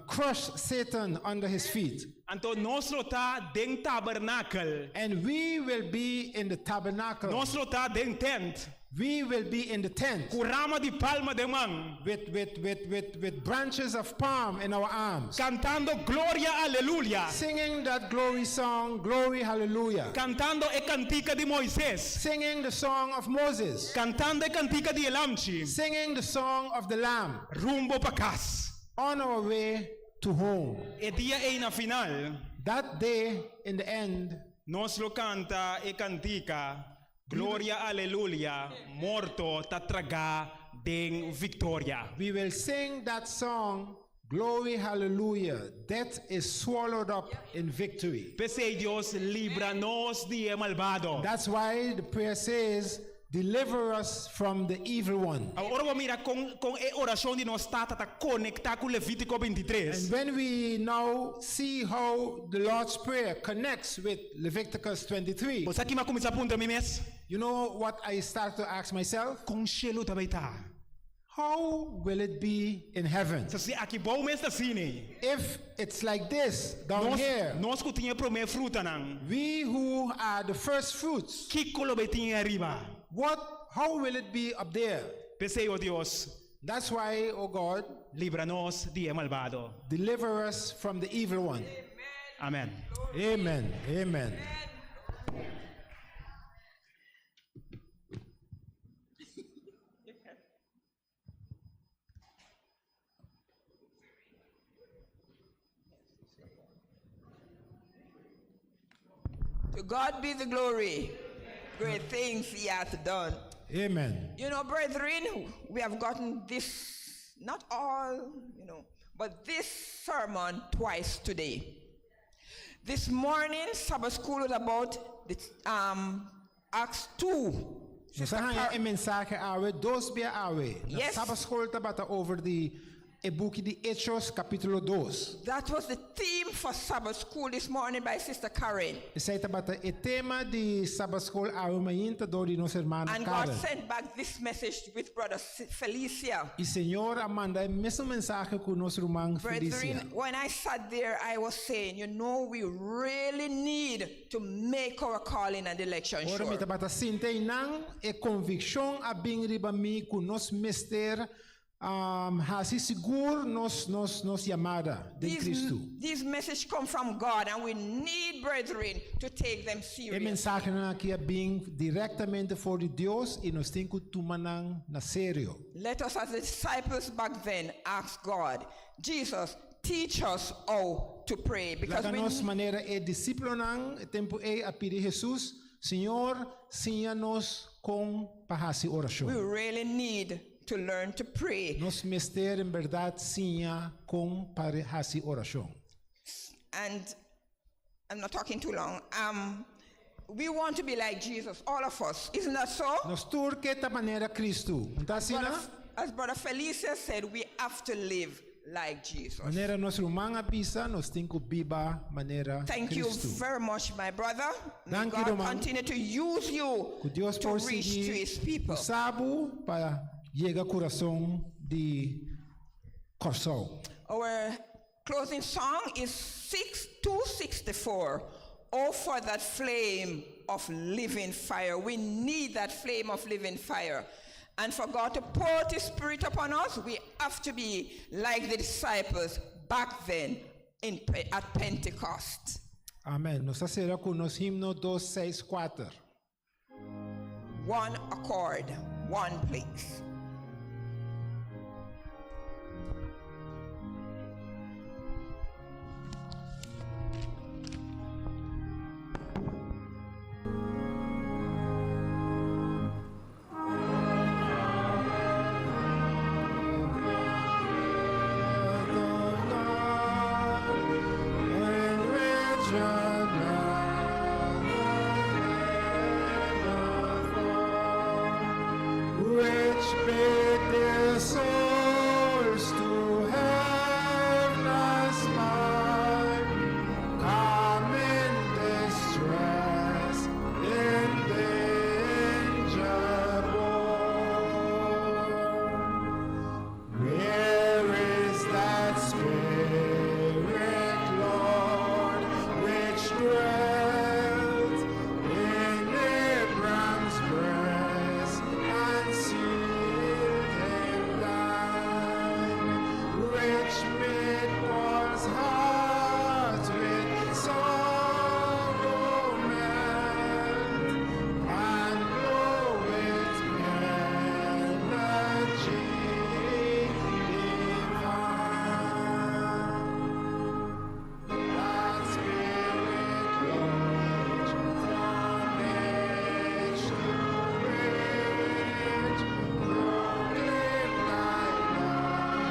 crush Satan under his feet. Anto nos lo ta den tabernakel. And we will be in the tabernacle. Nos lo ta den tent. We will be in the tent Ku rama di palma den man. with branches of palm in our arms, Kantando gloria aleluya. singing that glory song, Glory Hallelujah, Kantando e kantika di Moises. singing the song of Moses, Kantando e kantika di e Lamchi. singing the song of the Lamb Rumbo pa kas. on our way to home. E dia ei na final, That day, in the end, nos lo kanta e kantika Gloria Aleluya, morto ta tragá den viktoria. we will sing that song, Glory Hallelujah. Death is swallowed up in victory. P'esei Dios libra nos di e malbado. That's why the prayer says, Deliver us from the evil one. Awor ban mira kon kon e orashon di nos Tata ta konektá ku Levítiko 23. And when we now see how the Lord's Prayer connects with Leviticus 23, Bo sa ki m'a kuminsá puntra mi mes? you know what I start to ask myself? Kon shelu ta bai ta? How will it be in heaven? Si aki bou mes ta asina. If it's like this down Nos here, nos ku tin e promé frutanan. we who are the first fruits, Kiko lo bai tin ariba? how will it be up there? P'esei, o Dios, That's why, oh God, libra nos di e malbado. deliver us from the evil one. Amen. Amen. Amen. To God be the glory. Great things he hath done. Amen. Brethren, we have gotten this, not all, but this sermon twice today. This morning, Sabbath school was about the Acts 2. Nos a haña e mensahe awe, dos bia awe. Na Yes. Sabbath school tabata over di e buki di Hechos kapítulo 2. That was the theme for Sabbath school this morning by Sister Karen. Esei tabata e tema di Sabbath school awe mainta dor di nos ruman And God Karen. sent back this message with Brother Felicia. I Señor a manda e mesun mensahe ku nos ruman Felicia. Brethren, when I sat there, I was saying, we really need to make our calling and election Ora mi sure. tabata sinta einan e konvikshon a bin riba mi ku nos mester hasi sigur nos yamada den Kristu. These messages come from God, and we need, brethren, to take them E serious. mensahenan aki a bin direktamente for di Dios i nos tin ku tuma nan na serio. Let us, as the disciples back then, ask God, Jesus, teach us how to pray. Because Laga we nos manera e disipelnan e tempu ei a pidi Jesus, Señor, siña nos kon pa hasi orashon. We really need to learn to pray. Nos mester en berdat siña kon pa hasi orashon. And I'm not talking too long. We want to be like Jesus, all of us. Isn't that so? Nos tur ke ta manera Kristu. No ta asina? As Brother Felicia said, we have to live like Jesus. Manera nos ruman a bisa, nos tin ku biba manera Thank you Kristu. very much, my brother. May Thank you, God ruman. continue to use you Ku Dios to por reach to sigui his people. usa bo pa yega kurason di Kòrsou. Our closing song is 264. Oh, for that flame of living fire. We need that flame of living fire. And for God to pour His Spirit upon us, we have to be like the disciples back then at Pentecost. Amen. Nos ta sera ku nos himno 264. One accord, one place. Thank you. Bid their souls to heaven aspire, Come in distress, in danger borne. Where is that spirit, Lord, which dwelt in Abraham's breast and sealed him thine, which made Paul's heart with sorrow melt and glow with energy divine? That spirit which from age to age proclaimed thy love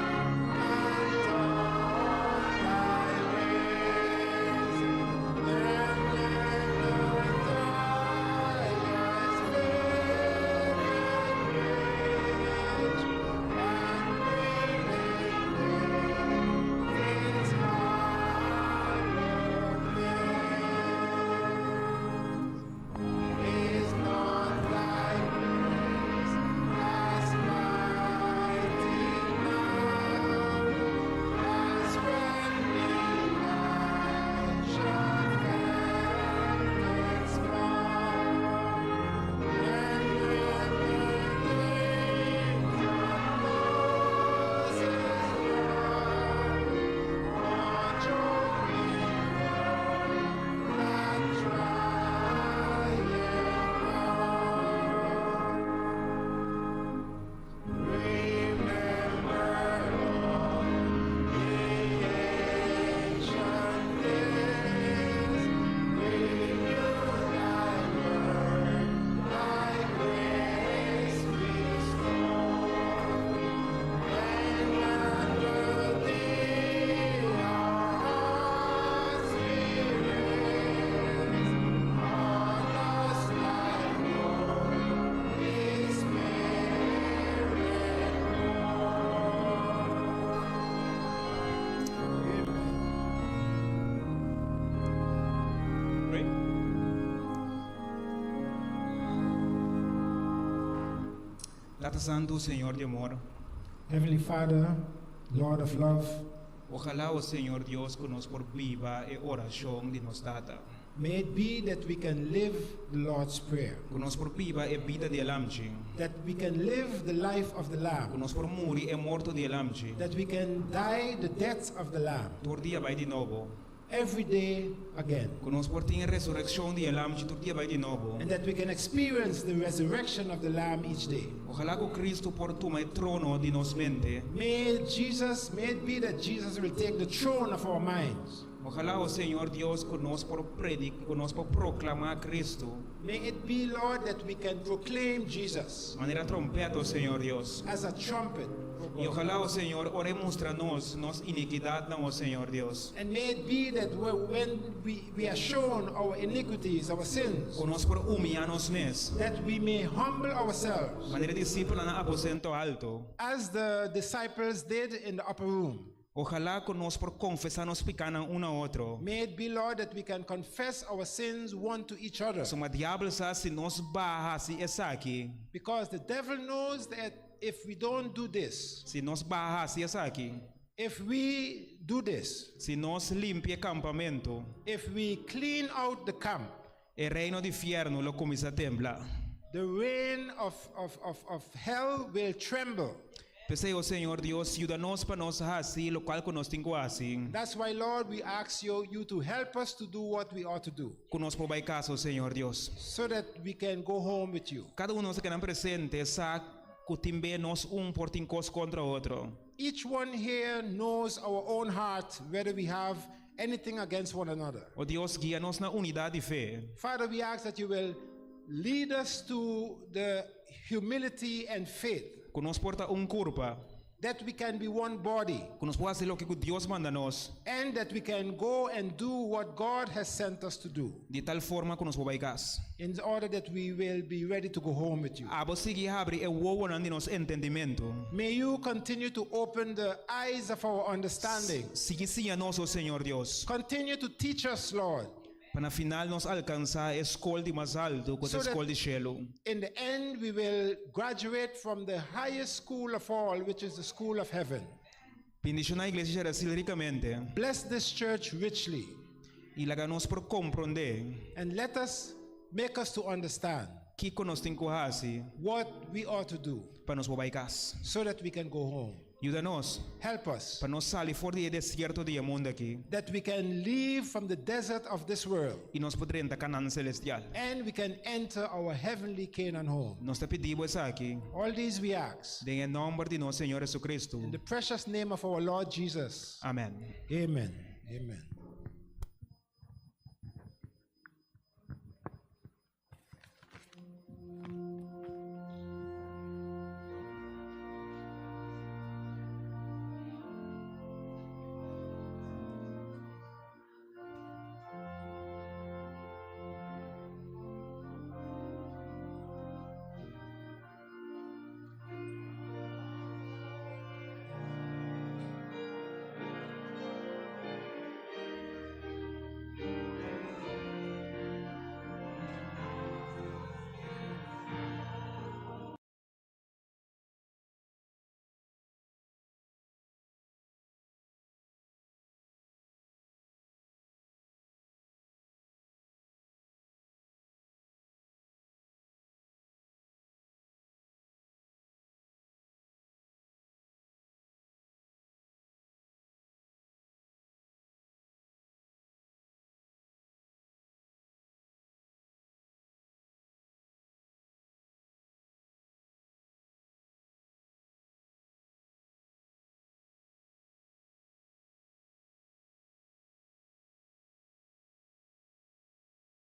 and taught thy ways, and led the tireless bridge and builded its hallowed name. Is not thy grace as mighty now as when Elijah felt its power? And when the days of Moses' blood watch o'er that trying hour? Remember, Lord, the ancient days. Renew thy work, thy grace restore. Then unto thee our hearts we raise. On us thy Holy Spirit pour. Amen. Pray. Tata Santu, Señor di amor, Heavenly Father, Lord of love, ohalá, o Señor Dios, ku nos por biba e orashon di nos Tata. May it be that we can live the Lord's Prayer, Ku nos por biba e bida di Lamchi. That we can live the life of the Ku Lamb, nos por muri e morto di Lamchi. That we can die the death of the Lamb Tur dia bai di nobo. Every day again, Ku nos por tin resurekshon di Lamchi tur dia bai di nobo. And that we can experience the resurrection of the Lamb each day. Ohalá ku Kristu por tuma e trono di nos mente. May it be that Jesus will take the throne of our minds. Ohalá, o Señor Dios, ku nos por prediká, ku nos por proklamá Kristu. May it be, Lord, that we can proclaim Jesus Manera tròmpèt, o Señor Dios. As a trumpet, O I God. ohalá, o Señor, ora E mustra nos nos inikidatnan, o Señor Dios. And may it be that when we are shown our iniquities, our sins, Ku nos por humiliá nos mes. That we may humble ourselves Manera disipelnan na aposento haltu. As the disciples did in the upper room. Ohalá ku nos por konfesá nos pikánan un na otro. May it be, Lord, that we can confess our sins one to each other. Pasobra diabel sa si nos baha hasi esaki. Because the devil knows that if we don't do this, Si nos baha hasi esaki. If we do this, Si nos limpia e kampamentu. If we clean out the camp, E reino di fièrnu lo kuminsá tembla. The reign of hell will tremble. P'esei, o Señor Dios, yuda nos pa nos hasi loke ku nos tin ku hasi. That's why, Lord, we ask you to help us to do what we ought to do Ku nos por bai kas, o Señor Dios. So that we can go home with you. Kada un di nos ku ta presente sa ku tin be nos un por tin kos kontra otro. Each one here knows our own heart, whether we have anything against one another. O Dios, guia nos na unidat di fe. Father, we ask that you will lead us to the humility and faith, Ku nos por ta un kurpa. That we can be one body. Ku nos por hasi loke ku Dios manda nos. And that we can go and do what God has sent us to do. Di tal forma ku nos por bai kas. In order that we will be ready to go home with you. Abo sigui habri e wowonan di nos entendimentu. May you continue to open the eyes of our understanding. Sigui siña nos, o Señor Dios. Continue to teach us, Lord. Pa na final nos alkansá e skol di mas altu, ku ta So that- skol di shelu. In the end, we will graduate from the highest school of all, which is the school of heaven. Bendishoná Iglesia Sherasil rikamente Bless this church richly i laga nos por komprondé and let us make us to understand kiko nos tin ku hasi what we ought to do pa nos por bai kas. so that we can go home. Yuda nos Help us pa nos sali for di e desierto di e mundu aki that we can leave from the desert of this world i nos por drenta Kanaan selestial. and we can enter our heavenly Canaan home. Nos ta pidi bo esaki All these we ask den e nòmber di nos Señor Jesucristo. in the precious name of our Lord Jesus. Amèn. Amen. Amen.